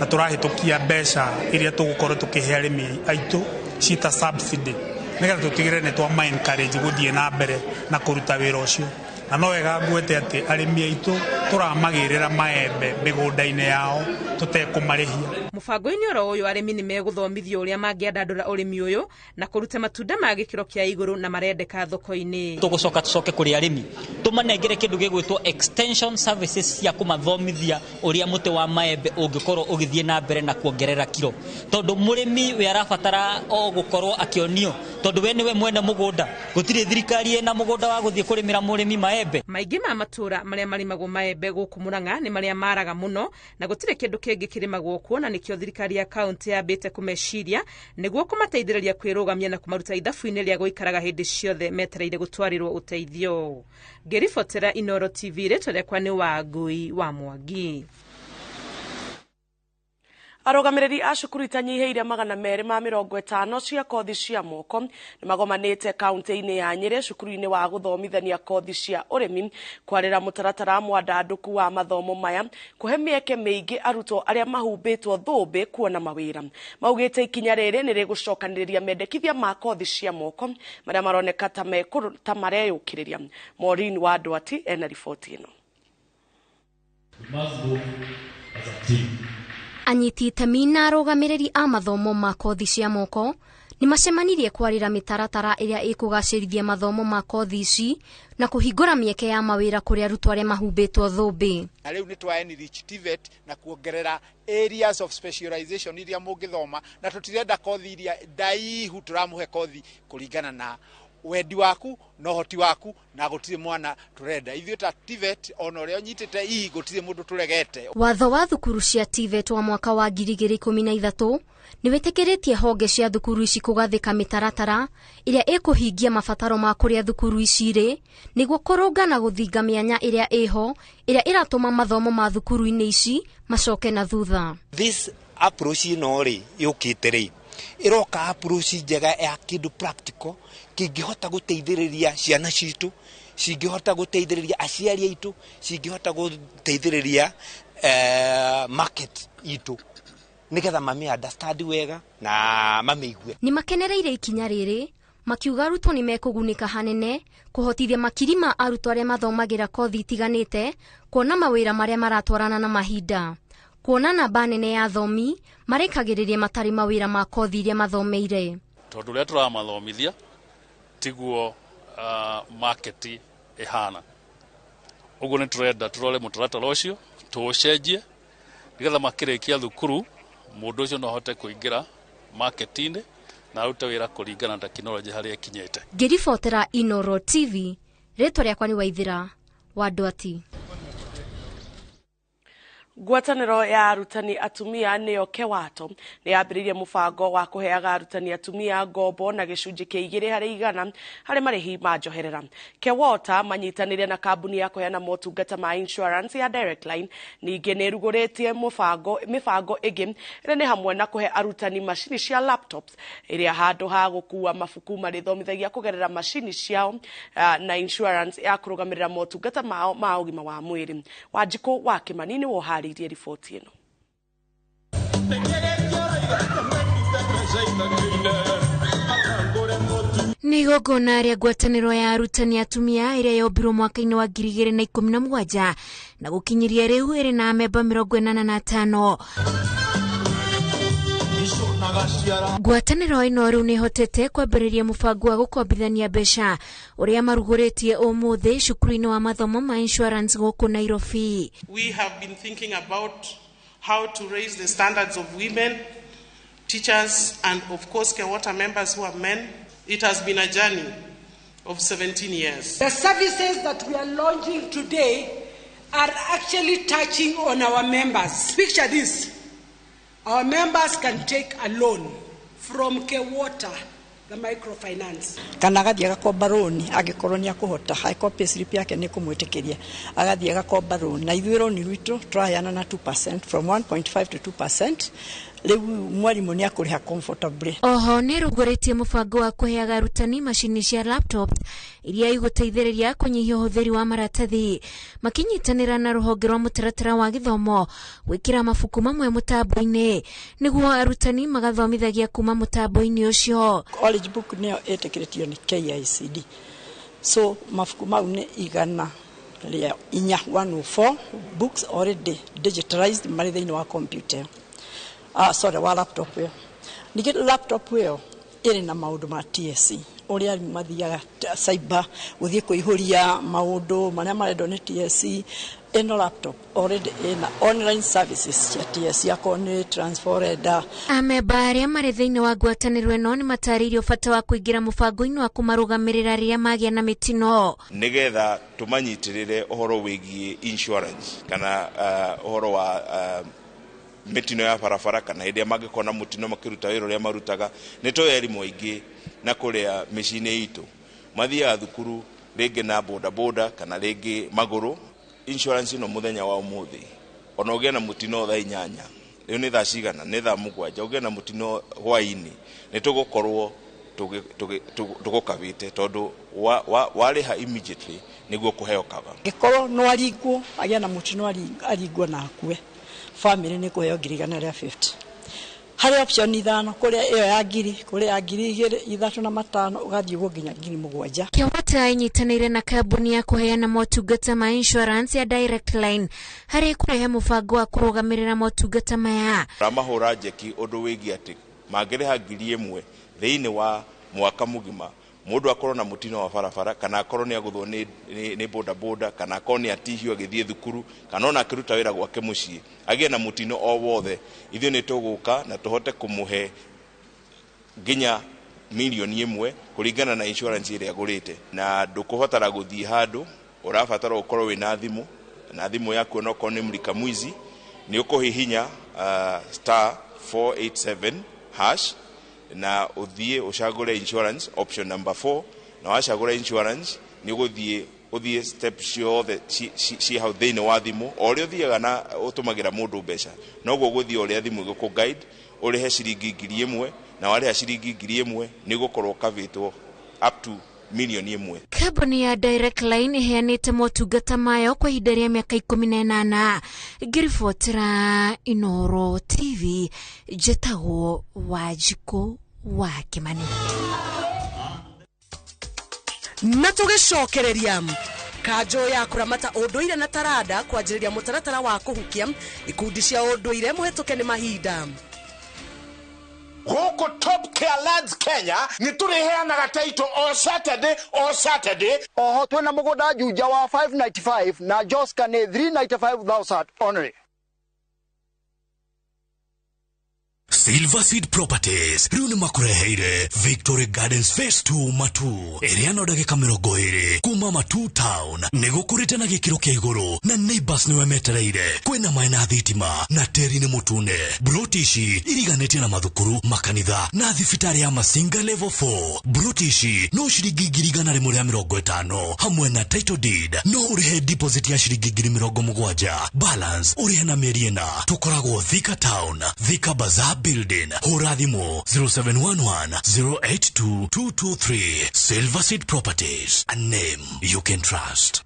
Na tũrahĩtũkia mbeca iria tũgũkorwo tũkĩhe arĩmi aitũ cita subsidy nĩgetha tũtigĩrĩre nĩ twama encourage gũthiĩ na mbere na kũruta wĩra ũcio. Na no wega ngwete atĩ arĩmi aitũ tũramagĩrĩra maembe mĩgũnda-inĩ yao tũtekũmarĩhia. Mũbango-inĩ oro ũyũ arĩmi nĩ megũthomithio ũrĩa mangĩandandũra ũrĩmi ũyũ na kũruta matunda ma gĩkĩro kĩa igũrũ na marendeka thoko-inĩ. Tũgũcoka tũcoke kũrĩ arĩmi tũmanengere kĩndũ gĩgwĩtwo extension services cia kũmathomithia ũrĩa mũtĩ wa maembe ũngĩkorwo ũgĩthiĩ na mbere na kuongerera kiro, tondũ mũrĩmi we arabatara o gũkorwo akĩonio, tondũ we nĩwe mwene mũgũnda, gũtirĩ thirikari ĩna mũgũnda wa gũthiĩ kũrĩmĩra mũrĩmi maembe. Maingĩ ma matũra marĩa marĩmagwo maembe gũkũ Murang'a nĩ marĩa maraga mũno na gũtirĩ kĩndũ kĩngĩ kĩrĩmagwo kuo, na nĩkĩo thirikari ya kaunti yambĩte kũmeciria nĩguo kũmateithĩrĩria kwĩrũgamia na kũmaruta ithabu-inĩ rĩa gũikaraga hĩndĩ ciothe metereire gũtwarĩrwo ũteithio. Ngĩribotera Inooro TV, rĩtwa rĩakwa nĩ Wangui wa Mwangi. Arũgamĩrĩri a cukuru itanyihĩire 250 cia kothi cia moko nĩ magomanĩte kaunti-inĩ ya Nyĩrĩ cukuru-inĩ wa gũthomithania kothi cia ũrĩmi kwarĩra mũtaratara mwandandũku wa mathomo maya kũhe mĩeke mĩingĩ arutwo arĩa mahumbĩtwo thũmbĩ kuona mawĩra. Maugĩte ikinya rĩrĩ nĩ rĩgũcokanĩrĩria mendekithia ma kothi cia moko marĩa maroneka ta mareyũkĩrĩria. Maureen wa Ndwati ena riboti ĩno. Anyiti itemi na arũgamĩrĩri a mathomo ma kothi cia moko nĩ macemanirie kwarĩra mĩtaratara ĩrĩa ĩkũgacĩrithia mathomo ma kothi ici na kũhingũra mĩeke ya mawĩra kũrĩ arutwo arĩa mahumbĩtwo thũmbĩ. Na rĩu nĩ twa enrich TVET na kuongerera areas of specialization iria mũngĩthoma, na tũtirenda kothi iria ndaihu, tũramũhe kothi kũringana na wendi waku na ũhoti waku, na gũtirĩ mwana tũrenda ithuĩ ta TVET ona ũrĩa ũnyitĩte ii gũtirĩ mũndũ tũregete. Watho wa thukuru cia TVET wa mwaka wa 2013 nĩ wĩtĩkĩrĩtie honge cia thukuru ici kũgathĩka mĩtaratara ĩrĩa ĩkũhingia mabataro ma kũrĩa thukuru ici irĩ nĩguo kũrũnga na gũthinga mĩanya ĩrĩa ĩho ĩrĩa ĩratũma mathomo ma thukuru-inĩ ici macoke na thutha. This approach ĩno rĩ yũkĩte rĩ ĩroka approach njega ya kĩndũ practical kĩngĩhota gũteithĩrĩria ciana citũ, cingĩhota gũteithĩrĩria aciari aitũ, cingĩhota gũteithĩrĩria market itũ nĩgetha mami understand wega na mamĩigue. Nĩ makenereire ikinya rĩrĩ makiuga arutwo nĩ mekũgunĩka hanene kũhotithia makiri ma arutwo arĩa mathomagĩra kothi itiganĩte kuona mawĩra marĩa maratwarana na mahinda. Kuona namba nene ya athomi marekagĩrĩria matarĩ mawĩra ma kothi iria mathomeire. Tondũ ũrĩa tũramathomithia tiguo market ĩhana, ũguo nĩ tũrenda tũrore mũtaratara ũcio tũũcenjie nĩgetha makĩrĩkia thukuru Mũndũ ũcio no ahote kũingĩra market-inĩ na arute wĩra kũringana na tekinoronjĩ harĩa ĩkinyĩte. Ngĩribotera Inoro TV, rĩtwa rĩakwa nĩ Waithĩra wa Ndwati. Ngwatanĩro ya arutani atumia nĩyo KEWATO nĩ yambĩrĩirie mũbango wa kũheaga arutani atumia ngombo na gĩcunjĩ kĩa 2% harĩ marĩhi ma njoherera. KEWOTA manyitanĩire na kambuni ya kũheana motungata ma insurance ya Direct Line. Ningĩ nĩ ĩrugũrĩtie mĩbango ĩngĩ ĩrĩa nĩ hamwe na kũhe arutani macini cia laptops ĩrĩa handũ ha gũkua mabuku marĩthomithagia kũgerera macini ciao na insurance ya kũrũgamĩrĩra motungata mao ma ũgima wa mwĩrĩ. Wanjikũ wa Kĩmani nĩ woharĩirie riboti ĩno. Nĩ igongona rĩa ngwatanĩro ya arutani atumia ĩrĩa yombirwo mwaka-inĩ wa 2017 na gũkinyĩria rĩu ĩrĩ na amemba 85. Ngwatanĩro ĩno rĩu nĩ ĩhotete kwambĩrĩria mũbango wa gũkombithania mbeca ũrĩa marugũrĩtie ũmũthĩ cukuru-inĩ wa mathomo ma insurance gũkũ Nairobi. We have been thinking about how to raise the standards of women, teachers, and of course KEWOTA members who are men. It has been a journey of 17 years. The services that we are launching today are actually touching on our members. Picture this. Our members can take a loan from KEWOTA, the microfinance. Kana agathiĩ agakomba rũni angĩkorwo nĩ akũhota, angĩkorwo payslip yake nĩ kũmwĩtĩkĩria, agathiĩ agakomba rũni. Na ithuĩ rũni rwitũ tũraheana na 2%, from 1.5 to 2%. Rĩu mwarimũ nĩ akũrĩha comfortably. Oho nĩ ĩrugũrĩtie mũbango wa kũheaga arutani macini cia laptop iria igũteithĩrĩria kũnyihia ũhũthĩri wa maratathi, makinyitanĩra na rũhonge rwa mũtaratara wa gĩthomo gwĩkĩra mabuku mamwe mũtambo-inĩ nĩguo arutani magathomithagia kuma mũtambo-inĩ ũcio. College book nĩyo ĩtĩkĩrĩtio nĩ KICD, so mabuku mau nĩ 104, 104 books already digitalized marĩ thĩinĩ wa computer. Wa laptop ĩyo. Ningĩ laptop ĩyo ĩrĩ na maũndũ ma TSC, ũrĩa arimũ mathiaga cyber gũthiĩ kũihũria maũndũ marĩa marendwo nĩ TSC. Ĩno laptop already ĩna online services cia TSC, akorwo nĩ transfer. Amemba arĩa marĩ thĩinĩ wa ngwatanĩro ĩno nĩ matarĩirio bata wa kũingĩra mũbango-inĩ wa kũmarũgamĩrĩra rĩrĩa magĩa na mĩtino, nĩgetha tũmanyitĩrĩre ũhoro wĩgiĩ insurance kana ũhoro wa mĩtino ya barabara, kana hĩndĩ ĩrĩa mangĩkorwo na mũtino makĩruta wĩra ũrĩa marutaga. Nĩ tũĩ arimũ aingĩ na kũrĩa mĩciĩ-inĩ itũ mathiaga thukuru rĩngĩ na bodaboda kana rĩngĩ magũrũ. Insurance ĩno mũthenya wa ũmũthĩ ona ũgĩe na mũtino thaa 8, rĩu nĩ thaa cigana, nĩ thaa 7, ũgĩe na mũtino hwaĩ-inĩ nĩ tũgũkorwo tũgũkavĩte tondũ warĩha immediately nĩguo kũheo cover. Angĩkorwo no aringwo, agĩe na mũtino aringwo na akue, family nĩ kũheo 150,000. Harĩ option 5, kũrĩa ĩyo ya 1,000, kũrĩa ya 2,000, 3,500, ũgathiĩ ũguo nginya 7,000. KEWOTA ĩnyitanĩire na kambuni ya kũheana motungata ma insurance ya Direct Line harĩ kũrehe mũbango wa kũrũgamĩrĩra motungata maya. Ramahũra njeki ũndũ wĩgiĩ atĩ mangĩrĩha 1,000 thĩinĩ wa mwaka mũgima, mũndũ akorwo na mũtino wa barabara, kana akorwo nĩ agũthwo nĩ bodaboda, kana akorwo nĩ atihio agĩthiĩ thukuru, kana ona akĩruta wĩra gwake mũciĩ, agĩe na mũtino o wothe, ithuĩ nĩ tũgũka na tũhote kũmũhe nginya 1,000,000 kũringana na insurance ĩrĩa agũrĩte. Na ndũkũbatara gũthiĩ handũ, ũrabatara ũkorwo wĩna thimũ, na thimũ yaku onokorwo nĩ mlika mwizi, nĩ ũkũhihinya *487# na ũthiĩ ũcagũre insurance option number 4, na wacagũra insurance nĩ ũgũthiĩ ũthiĩ step ciothe ci hau thĩinĩ wa thimũ, o ũrĩa ũthiaga na ũtũmagĩra mũndũ mbeca noguo ũgũthiĩ ũrĩa thimũ ĩgũkũ guide, ũrĩhe ciringi 1,000, na warĩha ciringi 1,000 nĩ ũgũkorwo ũkavĩtwo up to 1,000,000. Kambuni ya Direct Line ĩheanĩte motungata mayo kwa ihinda rĩa mĩaka 18. Ngĩribotera Inoro TV, njĩtagwo Wanjikũ wa Kĩmani. Na tũgĩcokereria kanjũ ya kũramata ũndũire na taranda kwanjĩrĩria mũtaratara wa kũhukia ikundi cia ũndũire mũhetũke nĩ mahinda. Gũkũ Top Care Lands Kenya nĩ tũrĩheanaga title o Saturday o Saturday. Oho twĩna mũgũnda Juja wa 595 na Joska nĩ 395,000 only. Silver Seed Properties rĩu nĩ makũreheire Victory Gardens Phase 2 Matu, ĩrĩa no ndagĩka 20 kuma Matu Town. Nĩ gũkũrĩte na gĩkĩro kĩa igũrũ na neighbors nĩwe metereire. Kwĩna maĩ na thitima na tĩri nĩ mũtune. Broti ici iriganĩtie na mathukuru, makanitha na thibitarĩ ya Masinga Level 4. Broti ici no ciringi 150,000 hamwe na title deed. No ũrĩhe deposit ya ciringi 70,000, balance ũrĩhe na mĩeri 4. Tũkoragwo Thika Town, Thika Bazaar Building. Hũra thimũ 0711 082 223. Silver Seed Properties, a name you can trust.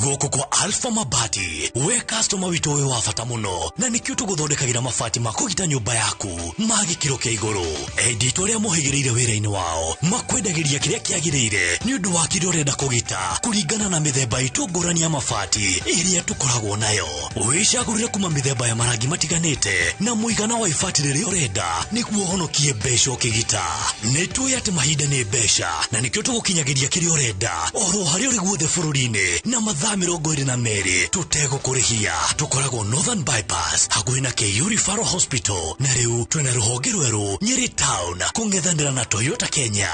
Gũkũ kwa Alpha Mabati, we customer witũ wĩ wa bata mũno, na nĩkĩo tũgũthondekagĩra mabati ma kũgita nyũmba yaku ma gĩkĩro kĩa igũrũ. Endi itũ arĩa mohĩgĩrĩire wĩra-inĩ wao makwendagĩria kĩrĩa kĩagĩrĩire nĩ ũndũ wa kĩrĩa ũrenda kũgita kũringana na mĩthemba itũ ngũrani ya mabati ĩrĩa tũkoragwo nayo. Wĩcagũrĩre kuma mĩthemba ya marangi matiganĩte na mũigana wa ibati rĩrĩa ũrenda nĩguo ũhonokie mbeca ũkĩgita. Nĩ tũĩ atĩ mahinda nĩ mbeca na nĩkĩo tũgũkinyagĩria kĩrĩa ũrenda oro harĩa ũrĩ guothe bũrũri-inĩ na mathaa 22 tũtegũkũrĩhia. Tũkoragwo Northern Bypass hakuhĩ na KU Referral Hospital, na rĩu twĩna rũhonge rwerũ Nyeri Town kũng'ethanĩra na Toyota Kenya.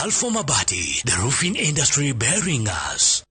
Alpha Mabati, the roofing industry bearing us.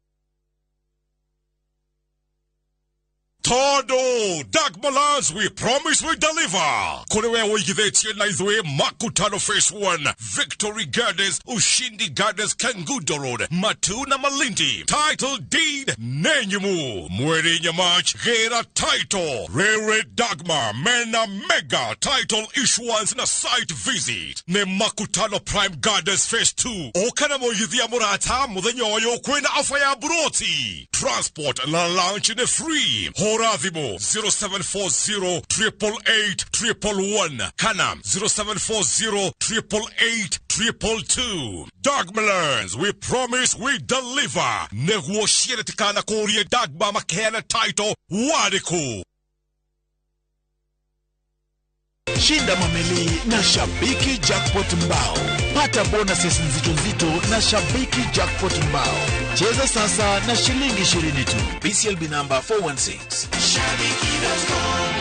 Todo Dagmalands, we promise we deliver. Kũrĩ we ũigithĩtie na ithuĩ Makutano Phase 1, Victory Gardens, Ushindi Gardens, Kangundo Road, Matu na Malindi. Title deed Nenyumu. Mweri Nyamach, Gera Title, Rere Dagma, Mena Mega Title Issuance na Site Visit. Ne Makutano Prime Gardens Phase 2. Okana mũigithia mũrata mũthenya ũyũ kwĩna ofa ya buroti. Transport na lunch ni free. Hũra thimũ 0740 888 111 kana 0740 888 222. Dagmalands, we promise we deliver. Nĩguo ciĩrĩtĩkana kũrie Dagma makeana title warĩkũ. Shinda mameli na Shabiki Jackpot Mbao. Pata bonuses nzito nzito na Shabiki Jackpot Mbao. Cheza sasa na shilingi 20 tu. BCLB number 416. Shabiki.com.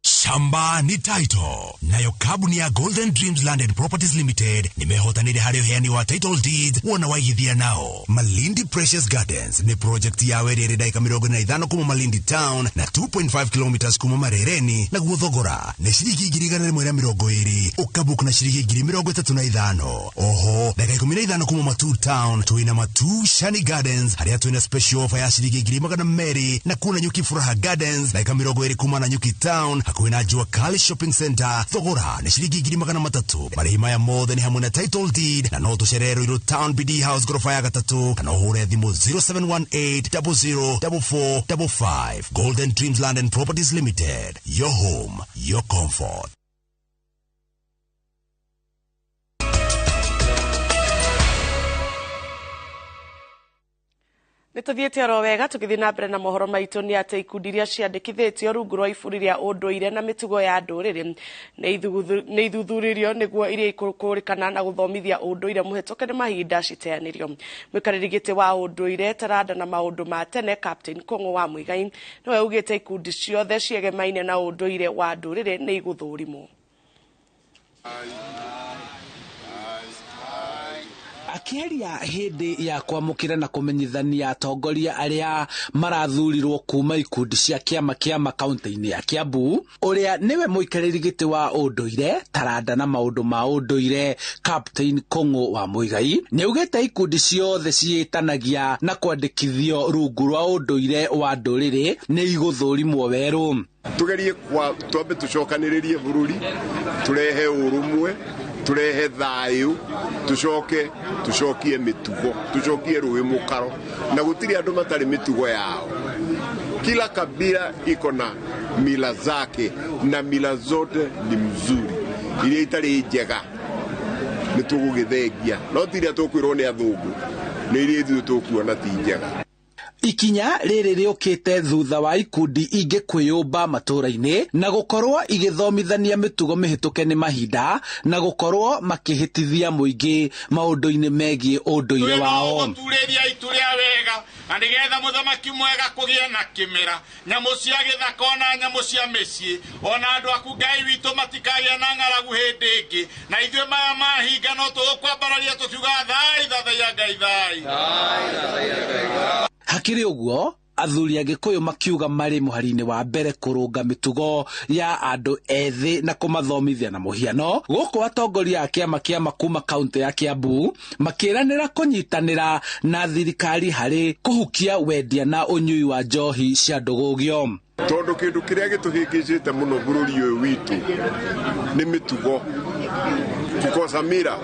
Shamba ni title. Nayo kabuni ya Golden Dreams Land and Properties Limited nimehotanire harĩ ũheani wa title deeds wona waigithia nao. Malindi Precious Gardens ni project ya werĩ ĩrĩ ndagĩka 45 kuma Malindi Town na 2.5 kilometers kuma Marereni, naguo thogora nĩ ciringi 120,000 ũkabook na ciringi 35,000. Oho ndagĩka 15 kuma Matu Town twĩna Matu Shani Gardens harĩa twĩna special offer ya ciringi 200,000 na kuna Nyuki Furaha Gardens ndagĩka 20 kuma na Nyuki Town hakuhĩ na Jua Kali Shopping Center thogora nĩ ciringi 300,000. Marĩhi maya mothe nĩ hamwe na title deed na no tũcerere Ruiru Town BD House gorofa ya 3 kana ũhũre thimũ 0718 0044 55. Golden Dreams Land and Properties Limited, your home, your comfort. Nĩ tũthiĩte oro wega tũgĩthiĩ na mbere na mohoro maitũ nĩ atĩ ikundi iria ciandĩkithĩtio rungu rwa iburi rĩa ũndũire na mĩtugo ya ndũrĩrĩ nĩ ithuthurĩrio nĩguo iria ikũrĩkana na gũthomithia ũndũire mũhetũke nĩ mahinda citeanĩrio. Mũikarĩri gĩtĩ wa ũndũire taranda na maũndũ ma tene Captain Kũng'ũ wa Muigai nĩwe augĩte ikundi ciothe ciegemaine na ũndũire wa ndũrĩrĩ nĩ igũthũrimwo. Akĩaria hĩndĩ ya kwamũkĩra na kũmenyithania atongoria arĩa marathurirwo kuma ikundi cia kĩama kĩa kaunti-inĩ ya Kiambu, ũrĩa nĩwe mũikarĩri gĩtĩ wa ũndũire taranda na maũndũ ma ũndũire Captain Kũng'ũ wa Muigai nĩaugĩte ikundi ciothe ciĩtanagia na kwandĩkithio rungu rwa ũndũire wa ndũrĩrĩ nĩ igũthũrimwo werũ. Tugerie twambe tucokanĩrĩrie bũrũri, turehe ũrũmwe, turehe thayũ, tucoke tucokie mĩtugo, tucokie rũĩ mũkaro, na gũtirĩ andũ matarĩ mĩtugo yao. Kila kabila iko na mila zake na mila zote ni mzuri. Iria itarĩ njega nĩ tũgũgĩthengia, no ti iria tũkwĩrwo nĩ athũngũ. Nĩ iria ithuĩ tũkuona ti njega. Ikinya rĩrĩ rĩũkĩte thutha wa ikundi ingĩ kwĩyũmba matũũra-inĩ na gũkorwo igĩthomithania mĩtugo mĩhĩtũke nĩ mahinda na gũkorwo makĩhĩtithia mũingĩ maũndũ-inĩ megiĩ ũndũire wao. Gũturĩria itu rĩa wega na nĩgetha mũthamaki mwega kũgĩe na kĩmera, nyamũ cia gĩthaka ona nyamũ cia mĩciĩ, ona andũ aku Ngai witũ matikagĩa na ng'aragu hĩndĩ ĩngĩ, na ithuĩ maya mahinga no tũgũkwambararia tũkiuga thai thathaiya Ngai thai. Hakĩrĩ ũguo, athuri a Gĩkũyũ makiuga marĩ mũhari-inĩ wa mbere kũrũnga mĩtugo ya andũ ethĩ na kũmathomithia na mũhiano. Gũkũ atongoria a kĩama kĩama kuma kaũntĩ ya Kiambu makĩranĩra kũnyitanĩra na thirikari harĩ kũhukia wendia na ũnyui wa njohi cia ndũgũgio. Tondũ kĩndũ kĩrĩa gĩtũhĩngĩcĩte mũno bũrũri ũyũ witũ nĩ mĩtugo, kukosa mira.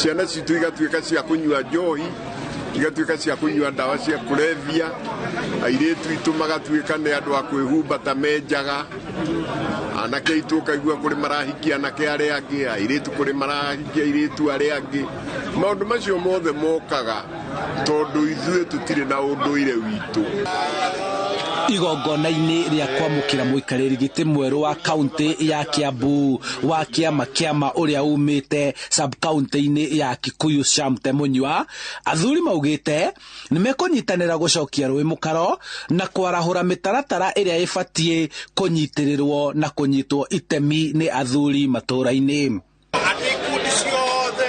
Ciana citũ igatuĩka cia kũnyua njohi, igatuĩka cia kũnyua ndawa cia kũrebia, airĩtu itũ magatuĩka nĩ andũ a kwĩhumba ta menjaga, anake aitũ ũkaigua kũrĩ marahikia anake arĩa angĩ, airĩtu kũrĩ marahikia airĩtu arĩa angĩ. Maũndũ macio mothe mokaga tondũ ithuĩ tũtirĩ na ũndũire witũ. Igongona-inĩ rĩa kwamũkĩra mũikarĩri gĩtĩ mwerũ wa kaũntĩ ya Kiambu wa kĩama kĩama ũrĩa umĩte sub-kaũntĩ-inĩ ya Kikuyu Shamte Munyua, athuri maugĩte nĩ mekũnyitanĩra gũcokia rũĩ mũkaro na kwarahũra mĩtaratara ĩrĩa ĩbatiĩ kũnyitĩrĩrwo na kũnyitwo itemi nĩ athuri matũũra-inĩ. Atĩ ikundi ciothe,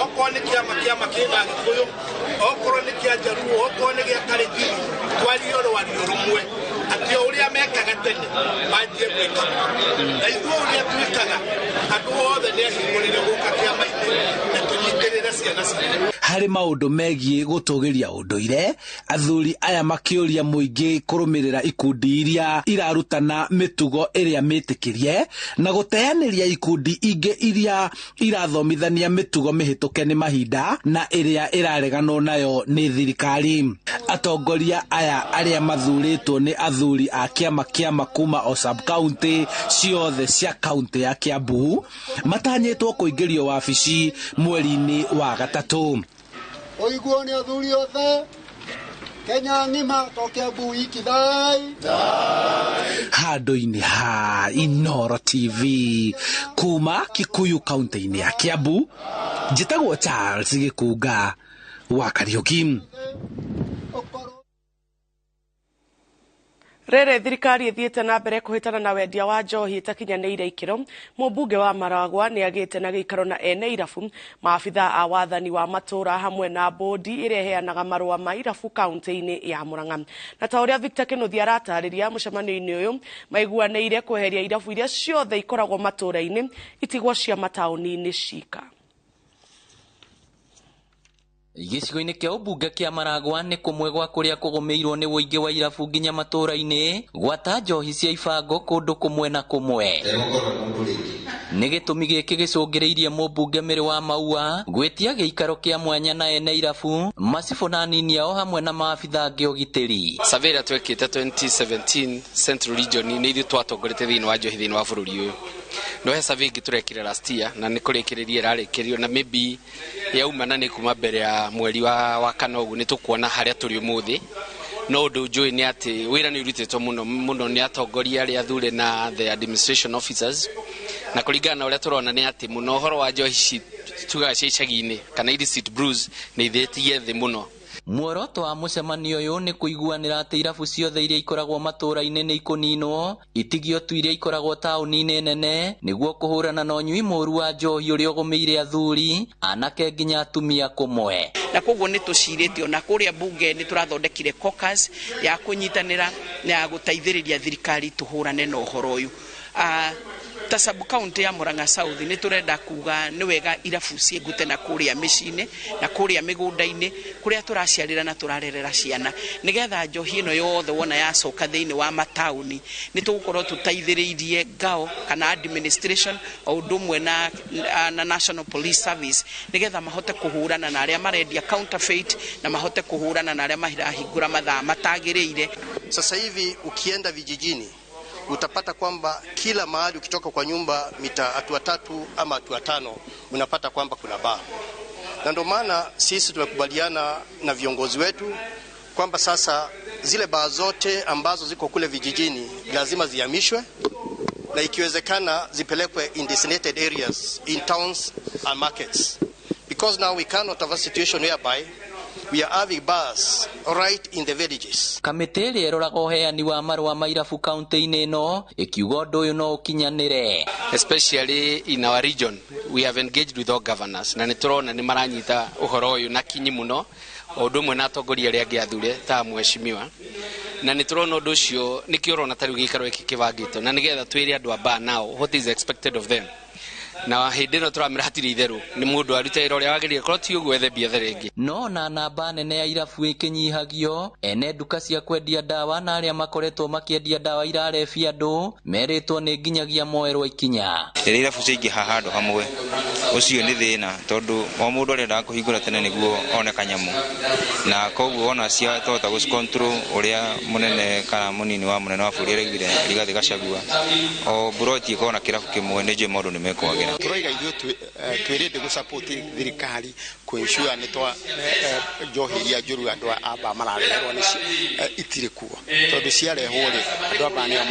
okorwo nĩ kĩama kĩama kĩna Gĩkũyũ, okorwo nĩ kĩa Njaruo, okorwo nĩ gĩa Kalenjin, twarie rwario rũmwe atĩ o ũrĩa mekaga tene manjie gwĩka, na ithuĩ ũrĩa twĩkaga andũ othe nĩ ahingũrĩre gũka kĩama-inĩ na tũnyitĩrĩre ciana citũ. Harĩ maũndũ megiĩ gũtũgĩria ũndũire, athuri aya makĩũria mũingĩ kũrũmĩrĩra ikundi iria irarutana mĩtugo ĩrĩa mĩtĩkĩrie na gũteanĩria ikundi ingĩ iria irathomithania mĩtugo mĩhĩtũke nĩ mahinda na ĩrĩa ĩrareganwo nayo nĩ thirikari. Atongoria aya arĩa mathurĩtwo nĩ athuri a kĩama kĩama kuma o sub-county ciothe cia kaũntĩ ya Kiambu matanyĩtwo kũingĩrio wabici mweri-inĩ wa gatatũ. Oiguo nĩ athuri othe Kenya ng'ima to Kiambu iki thai. Handũ-inĩ ha Inooro TV kuma Kikuyu kaũntĩ-inĩ ya Kiambu, njĩtagwo Charles Gĩkunga wa Kariũki. Rĩrĩ thirikari ĩthiĩte na mbere kũhĩtana na wendia wa njohi ĩtakinyanĩire ikĩro, mũmbunge wa Maragwa nĩ agĩte na gĩikaro na ene irabu, maabitha a wathani wa matũũra hamwe na bodi ĩrĩa ĩheanaga marũa ma irabu kaũntĩ-inĩ ya Murang'a. Na ta ũrĩa Victor Kĩnuthia aratarĩria mũcemanio-inĩ ũyũ, maiguanĩire kweheria irabu iria ciothe ikoragwo matũũra-inĩ itigwo cia mataũni-inĩ cika. Gĩcigo-inĩ kĩa ũmbunge kĩa Maragwa nĩ kũmwe gwa kũrĩa kũgũmĩirwo nĩ ũingĩ wa irabu nginya matũũra-inĩ, gwata njohi cia ibango kũndũ kũmwe na kũmwe. Nĩ gĩtũmi gĩkĩ gĩcũngĩrĩirie mũmbunge Mĩrĩ wa Maua gwĩtia gĩikaro kĩa mwanya na ene irabu, macibũ na anini ao hamwe na maabitha angĩ ũgitĩri. Survey ĩrĩa twekĩte 2017 Central Region nĩ ithuĩ twatongoretie thĩinĩ wa njohi thĩinĩ wa bũrũri ũyũ. No he survey ĩngĩ tũrekire last year na nĩ kũrĩkĩrĩria ĩrarĩkĩrio na maybe yauma na nĩ kuma mbere ya mweri wa kana ũguo nĩ tũkuona harĩa tũrĩ ũmũthĩ. No ũndũ njũĩ nĩ atĩ wĩra nĩ ũrutĩtwo mũno mũno nĩ atongoria arĩa athure na the administration officers, na kũringana na ũrĩa tũrona nĩ atĩ mũno ũhoro wa njohi ici tugaga cia icagi-inĩ kana illicit brews nĩ ithĩtie thĩ mũno. Muoroto wa mũcemanio ũyũ nĩ kũiguanĩra atĩ irabu ciothe iria ikoragwo matũũra-inĩ nĩ ikũninwo, itigio tu iria ikoragwo taũni-inĩ nene, nĩguo kũhũrana na ũnyui mũũru wa njohi ũrĩa ũgũmĩire athuri, anake nginya atumia kũmwe. Na koguo nĩ tũcirĩte ona kũrĩa bunge nĩ tũrathondekire caucus ya kũnyitanĩra na ya gũteithĩrĩria thirikari tũhũrane na ũhoro ũyũ. Ta sub county ya Murang'a South nĩ tũrenda kuga nĩ wega irabu ciĩngute na kũrĩa mĩciĩ-inĩ na kũrĩa mĩgũnda-inĩ kũrĩa tũraciarĩra na tũrarerera ciana, nĩgetha njohi ĩno yothe wona yacoka thĩinĩ wa mataũni nĩ tũgũkorwo tũteithĩrĩirie ngao kana administration o ũndũ ũmwe na National Police Service, nĩgetha mahote kũhũrana na arĩa marendia counterfeit na mahote kũhũrana na arĩa marahingũra mathaa matagĩrĩire. Sasa hivi ukienda vijijini utapata kwamba kila mahali ukitoka kwa nyumba mita hatua 3 ama hatua 5 unapata kwamba kuna baa. Na ndio maana sisi tumekubaliana na viongozi wetu kwamba sasa zile baa zote ambazo ziko kule vijijini lazima zihamishwe na ikiwezekana zipelekwe in designated areas in towns and markets, because now we cannot have a situation whereby we are having bars right in the villages. Kamĩtĩ ĩrĩa ĩroraga ũheani wa marũa ma irabu kaunti-inĩ ĩno ĩkiuga ũndũ ũyũ no ũkinyanĩre. Especially in our region, we have engaged with all governors na nĩ tũrona nĩ maranyita ũhoro ũyũ na kinyi mũno, o ũndũ ũmwe na atongoria arĩa angĩ athure ta mheshimiwa, na nĩ tũrona ũndũ ũcio nĩkĩo ũrona ta rĩu gĩikaro gĩkĩ kĩbangĩtwo na nĩgetha twĩre andũ a bar now what is expected of them, na hĩndĩ ĩno tũramĩra hatirĩ itherũ, nĩ mũndũ arute wĩra ũrĩa wagĩrĩire, korwo ti ũguo ethe biathara ĩngĩ. No na namba nene ya irabu ĩkĩnyihagio, ene nduka cia kwendia ndawa na arĩa makoretwo makĩendia ndawa irarebia andũ merĩtwo nĩ nginyagia moerwo ikinya. Rĩrĩa irabu ciaingĩha handũ hamwe, ũcio nĩ thĩna tondũ o mũndũ arendaga kũhingũra tene nĩguo one kanyamũ, na koguo ona ciatota gũcicontrol ũrĩa mũnene kana mũnini wa mũnene wa bũrũri araugire Rigathĩ Gachagua, o mburoti ĩkorwo na kĩrabu kĩmwe, nĩ njũĩ maũndũ nĩ mekwagĩra. Tũroiga ithuĩ twĩrĩndĩ gũsupport thirikari kũ-ensure nĩ twa njohi iria njũru andũ a bar marareherwo nĩ itirĩ kuo, tondũ ciarehwo rĩ, andũ a bar nĩo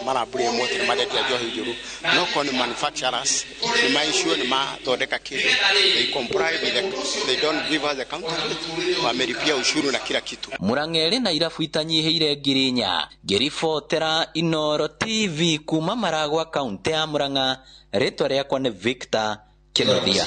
marablame atĩ nĩ marendia njohi njũru, no korwo nĩ manufacturers nĩ ma-ensure nĩ mathondeka kĩndũ, they comply with the, they don't give us the counterfeit, wamelipia ushuru na kila kitu. Murang'a ĩrĩ na irabu itanyihĩire 4,000. Ngĩribotera Inooro TV kuma Maragwa, kaunti ya Murang'a, rĩtwa rĩakwa nĩ Victor Kĩnuthia.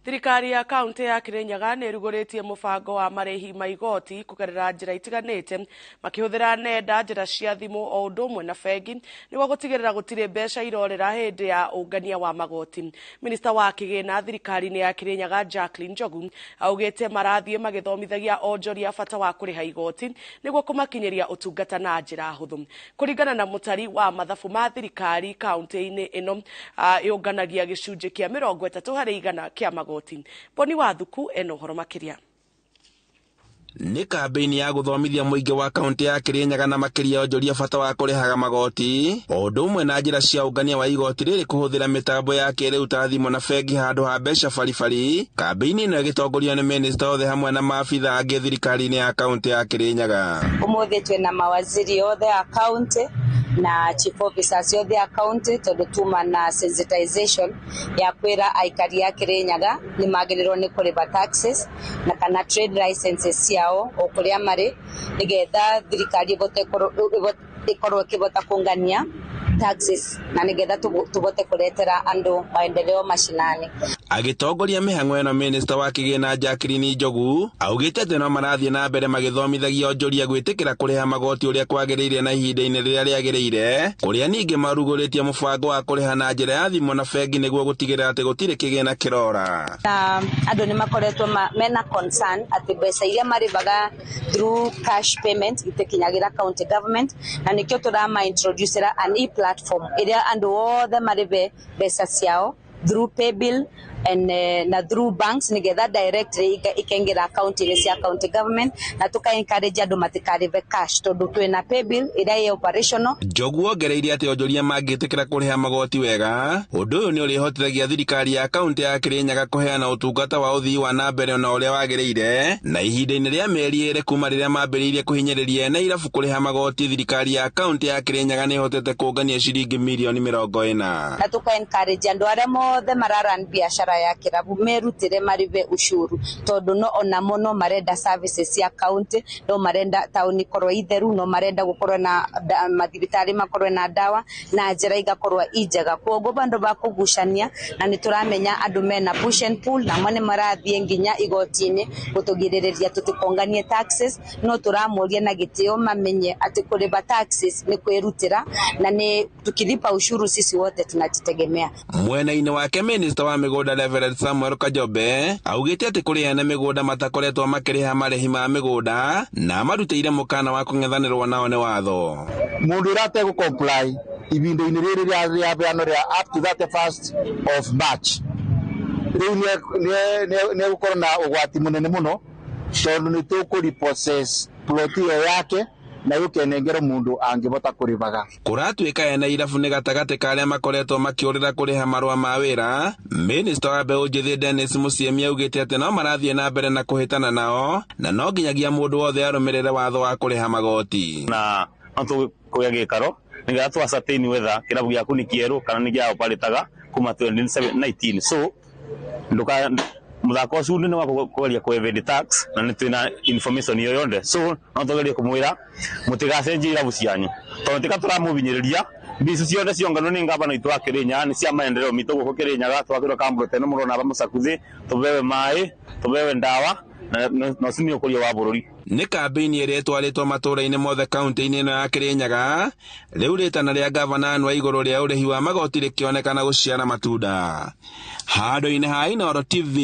Thirikari ya kaunti ya Kirinyaga nĩ ĩrugũrĩtie mũbango wa marĩhi ma igoti kũgerera njĩra itiganĩte makĩhũthĩra nenda, njĩra cia thimũ o ũndũ ũmwe na bengi nĩguo gũtigĩrĩra gũtirĩ mbeca irorĩra hĩndĩ ya ũngania wa magoti. Minista wa kĩgĩna thirikari-inĩ ya Kirinyaga Jacqueline Njogu augĩte marathiĩ magĩthomithagia onjoria bata wa kũrĩha igoti nĩguo kũmakinyĩria ũtungata na njĩra hũthũ. Kũringana na mũtari wa mathabu ma thirikari kaunti-inĩ ĩno, yũnganagia gĩcunjĩ kĩa 30% kĩa magoti. Boni wa Thuku eno ũhoro makĩria. Nĩ kambĩini ya gũthomithia mũingĩ wa kaunti ya Kirinyaga na makĩria onjoria bata wa kũrĩhaga magoti o ũndũ ũmwe na njĩra cia ũngania wa igoti rĩrĩ kũhũthĩra mĩtambo ya kĩrĩu ta thimũ na bengi handũ ha mbeca baribari. Kambĩini ĩno ĩgĩtongorio nĩ minista othe hamwe na maabitha angĩ thirikari-inĩ ya kaunti ya Kirinyaga. Ũmũthĩ twĩna mawaziri othe a kaunti na chief officers othe a county tondu tuma na sensitization ya kwira aikari a Kirinyaga ni magĩrĩirwo nĩ kũrĩha taxes na kana trade licenses ciao o kũrĩa marĩ nĩgetha thirikari ĩbote ĩkorwo ĩkĩbota kũngania taxes na nĩgetha tũbote kũretera andũ maendeleo mashinani. Agĩtongoria mĩhang'o ĩno, minista wa kĩgĩna Jacqueline Njogu augĩte atĩ no marathiĩ na mbere magĩthomithagia onjoria gwĩtĩkĩra kũrĩha magoti ũrĩa kwagĩrĩire na ihinda-inĩ rĩrĩa rĩagĩrĩire, kũrĩa ningĩ marugũrĩtie mũbango wa kũrĩha na njĩra ya thimũ na bengi nĩguo gũtigĩrĩra atĩ gũtirĩ kĩgĩna kĩrora. Na andũ nĩ makoretwo mena concern atĩ mbeca iria marĩhaga through cash payment itikinyagĩra county government, na nĩkĩo tũrama introducera an e-platform ĩrĩa andũ othe marĩhe mbeca ciao through paybill and na through banks nigetha directly ikaingira account-inĩ cia county government, na tuka encourage andũ matikarĩhe cash tondu twina paybill ĩrĩa ĩ operational. Njogu ongereire atĩ onjoria mangĩtĩkĩra kũrĩha magoti wega, ũndũ ũyũ nĩ ũrĩhotithagia thirikari ya kaunti ya Kirinyaga kũheana ũtungata wa ũthii wa na mbere na ũrĩa wagĩrĩire, na ihinda-inĩ rĩa mĩeri 2 kuma rĩrĩa mambĩrĩirie kũhinyĩrĩria ene irabu kũrĩha magoti, thirikari ya kaunti ya Kirinyaga nĩ ĩhotete kũngania ciringi mirioni 40. Na tuka encourage andũ arĩa mothe mararan biashara ya kirabu merutire maribe ushuru tondu no onamo no marenda services cia county, no marenda tauni korwo itheru, no marenda gukorwo na mathibitari makorwo na dawa na njira igakorwo ijega. Koguo bandu bakugucania na nituramenya andu mena push and pull na mone marathie nginya igoti-ini gutugiririria tutikonganie taxes, no turamoria na gitio mamenye ati kuriba taxes ni kwirutira na ni tukilipa ushuru sisi wote tunajitegemea. Mwena-inĩ wake minista wa mĩgũnda Reverend Samuel Kajobe augĩte atĩ kũrĩ ene mĩgũnda matakoretwo makĩrĩha marĩhi ma mĩgũnda na marutĩire mũkana wa kũng'ethanĩrwo nao nĩ watho. Mũndũ ũrĩa ategũ comply ihinda-inĩ rĩrĩ rĩa rĩano rĩa up to 31st of March rĩu nĩ egũkorwo na ũgwati mũnene mũno tondũ nĩ tũkũ repossess plot ĩyo yake Na yukenengera mundu angibota kuribaga. Kũratuĩka ene irabu nĩ gatagatĩ ka arĩa makoretwo makĩũrĩra kũrĩha marũa ma wĩra. Minista wa mbeũ njĩthĩ Dennis Musyimi augĩte atĩ no marathiĩ na mbere na kũhĩtana nao na no nginyagia mũndũ wothe arũmĩrĩre watho wa kũrĩha magoti. Na no tũkũgĩa gĩikaro nĩgetha tũ ascertain whether kĩrabu gĩaku nĩ kĩerũ kana nĩ gĩa operataga kuma 2019. So nduka muthako ucio nĩ wa kũgeria kũ evade tax na nĩ twĩna information iyo yonthe, so no tũgerie kũmwĩra mũtigacenjie irabu cianyu tondũ tika tũramũbinyĩrĩria mbicu ciothe cionganwo nĩ ngavana witũ wa Kĩrĩnyaga nĩ cia maendeleo mitũ gũkũ Kĩrĩnyaga twakĩrwo kambũro tene mũrona aba mũcakuthĩ tũbewe maĩ tũbewe ndawa na ũcio nĩ ũkũria wa bũrũri. Nĩ kambĩini ĩrĩa ĩtwarĩtwo matũũra-inĩ mothe kaunti-inĩ ĩno ya Kĩrĩnyaga. Rĩu rĩtana rĩa gavana Anne Waigũrũ rĩa ũrĩhi wa magoti rĩkĩonekana gũciara matunda. Handũ-inĩ ha Inooro TV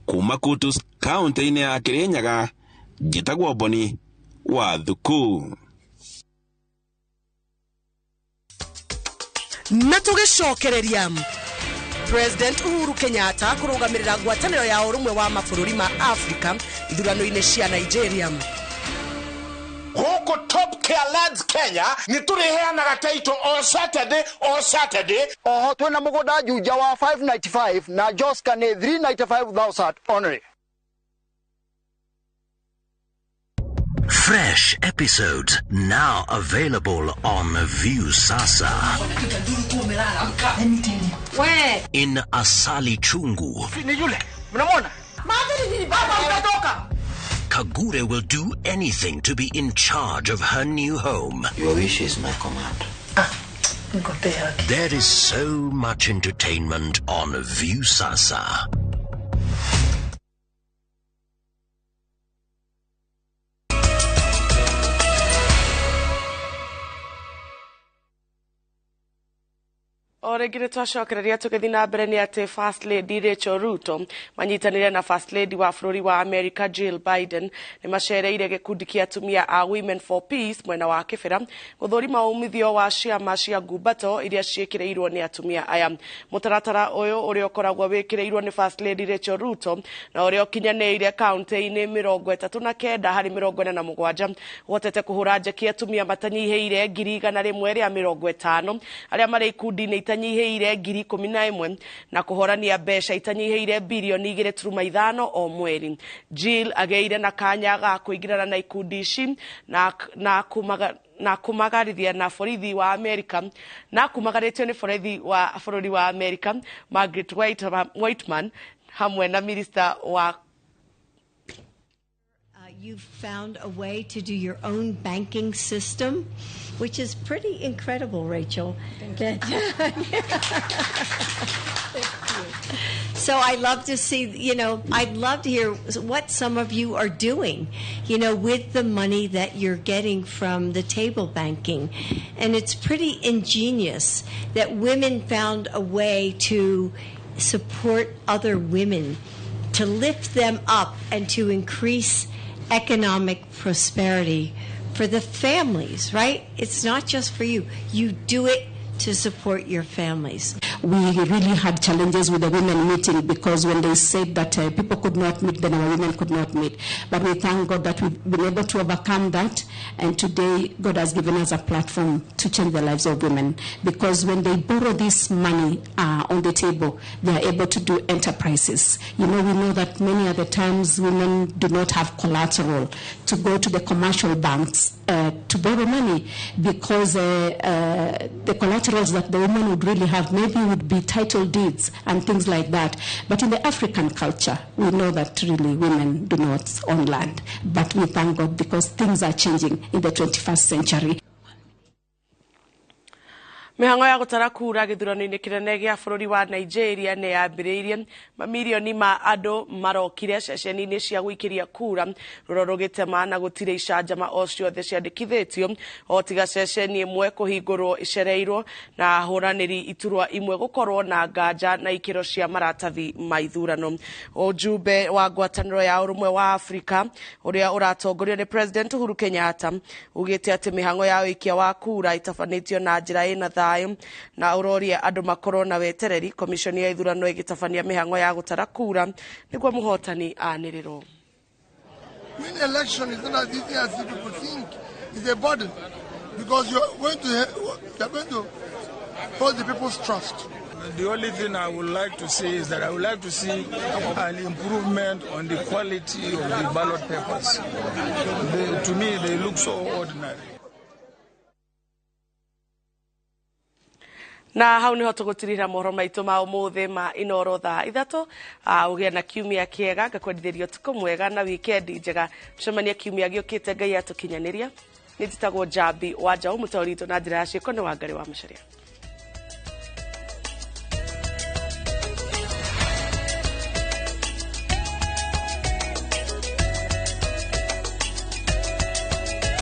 kuma Kutus kaunti-inĩ ya Kĩrĩnyaga, njĩtagwo Boni wa Thuku. Na tũgĩcokereria President Uhuru Kenyatta kũrũgamĩrĩra ngwatanĩro ya ũrũmwe wa mabũrũri ma Afrika ithurano-inĩ cia Nigeria. Gũkũ Top Care Lands Kenya nĩ tũrĩheanaga title o Saturday o Saturday. Oho twĩna mũgũnda Juja wa 595 na Joska nĩ 395,000 only. Fresh episodes now available on Viusasa. In Asali Chungu, Kagure will do anything to be in charge of her new home. Your wish is my command. There is so much entertainment on Viusasa. O rĩngĩ nĩ twacokereria tũgĩthiĩ na mbere nĩ atĩ First Lady Rachel Ruto manyitanĩire na First Lady wa bũrũri wa America Jill Biden nĩ macereire gĩkundi kĩa atumia a Women for Peace mwena wa Kĩbĩra gũthũrima umithio wa ciama cia ngumbato iria ciĩkĩrĩirwo nĩ atumia aya. Mũtaratara ũyũ ũrĩa ũkoragwo wĩkĩrĩirwo nĩ First Lady Rachel Ruto na ũrĩa ũkinyanĩire kaunti-inĩ 39 harĩ 47 ũhotete kũhũra njeki atumia matanyihĩire 150,000 arĩa marĩ ikundi-inĩ itanyihĩire 11,000 na kũhorania mbeca itanyihĩire birioni 2.5 o mweri. Jill agĩire na kanya ga kũingĩrana na ikundi ici na kumagarithia na borithi wa Amerika na kumagarĩtio nĩ borithi wa bũrũri wa Amerika Margaret Whiteman hamwe na minister wa. You've found a way to do your own banking system, which is pretty incredible, Rachel. Thank you. Thank you. So I love to see, you know, I'd love to hear what some of you are doing, you know, with the money that you're getting from the table banking. And it's pretty ingenious that women found a way to support other women, to lift them up and to increase economic prosperity for the families, right? It's not just for you. You do it to support your families. We really had challenges with the women meeting because when they said that people could not meet, then our women could not meet. But we thank God that we've been able to overcome that, and today God has given us a platform to change the lives of women, because when they borrow this money on the table, they are able to do enterprises. You know, we know that many other times women do not have collateral to go to the commercial banks to borrow money, because the collaterals that the women would really have maybe would be title deeds and things like that. But in the African culture, we know that really women do not own land. But we thank God because things are changing in the 21st century. Mihango ya gũtara kura gĩthurano-inĩ kĩnene gĩa bũrũri wa Nigeria nĩ yambĩrĩirie. Mamirioni ma andũ marokire ceceni-inĩ cia gũikĩria kura rũroro rũgĩtema na gũtirĩ icanjama o ciothe ciandĩkithĩtio o tiga ceceni ĩmwe kũhingũrwo ĩcereirwo na ahũranĩri iturwa imwe gũkorwo na nganja na ikĩro cia maratathi ma ithurano. Ujumbe wa ngwatanĩro ya ũrũmwe wa Afrika ũrĩa ũratongorio nĩ President Uhuru Kenyatta ugĩte atĩ mĩhango ya ũikia wa kura ĩtabanĩtio na njĩra ĩna thayũ na uroria andu makorwo na wetereri. Komishoni ya ithurano ĩgĩtabania mĩhang'o ya gũtara kura nĩguo mũhotani anĩrĩrwo. Win election is not as easy as people think. It's a burden because you are going to hold the people's trust. The only thing I would like to say is that I would like to see an improvement on the quality of the ballot papers. To me, they look so ordinary. Na hau niho tugutirira mohoro maitu ma umuthi ma Inoro thaa 3. Ugie na kiumia kiega, ngakwendithĩria ũtukũ mwega na wikendi njega. Tucemania kiumia gĩũkĩte Ngai atũkinyanĩria. Nĩ njĩtagwo Njambi wa Njaũ, mũtaũri witũ na njĩra ya ciĩko nĩ Wangarĩ wa Macharia.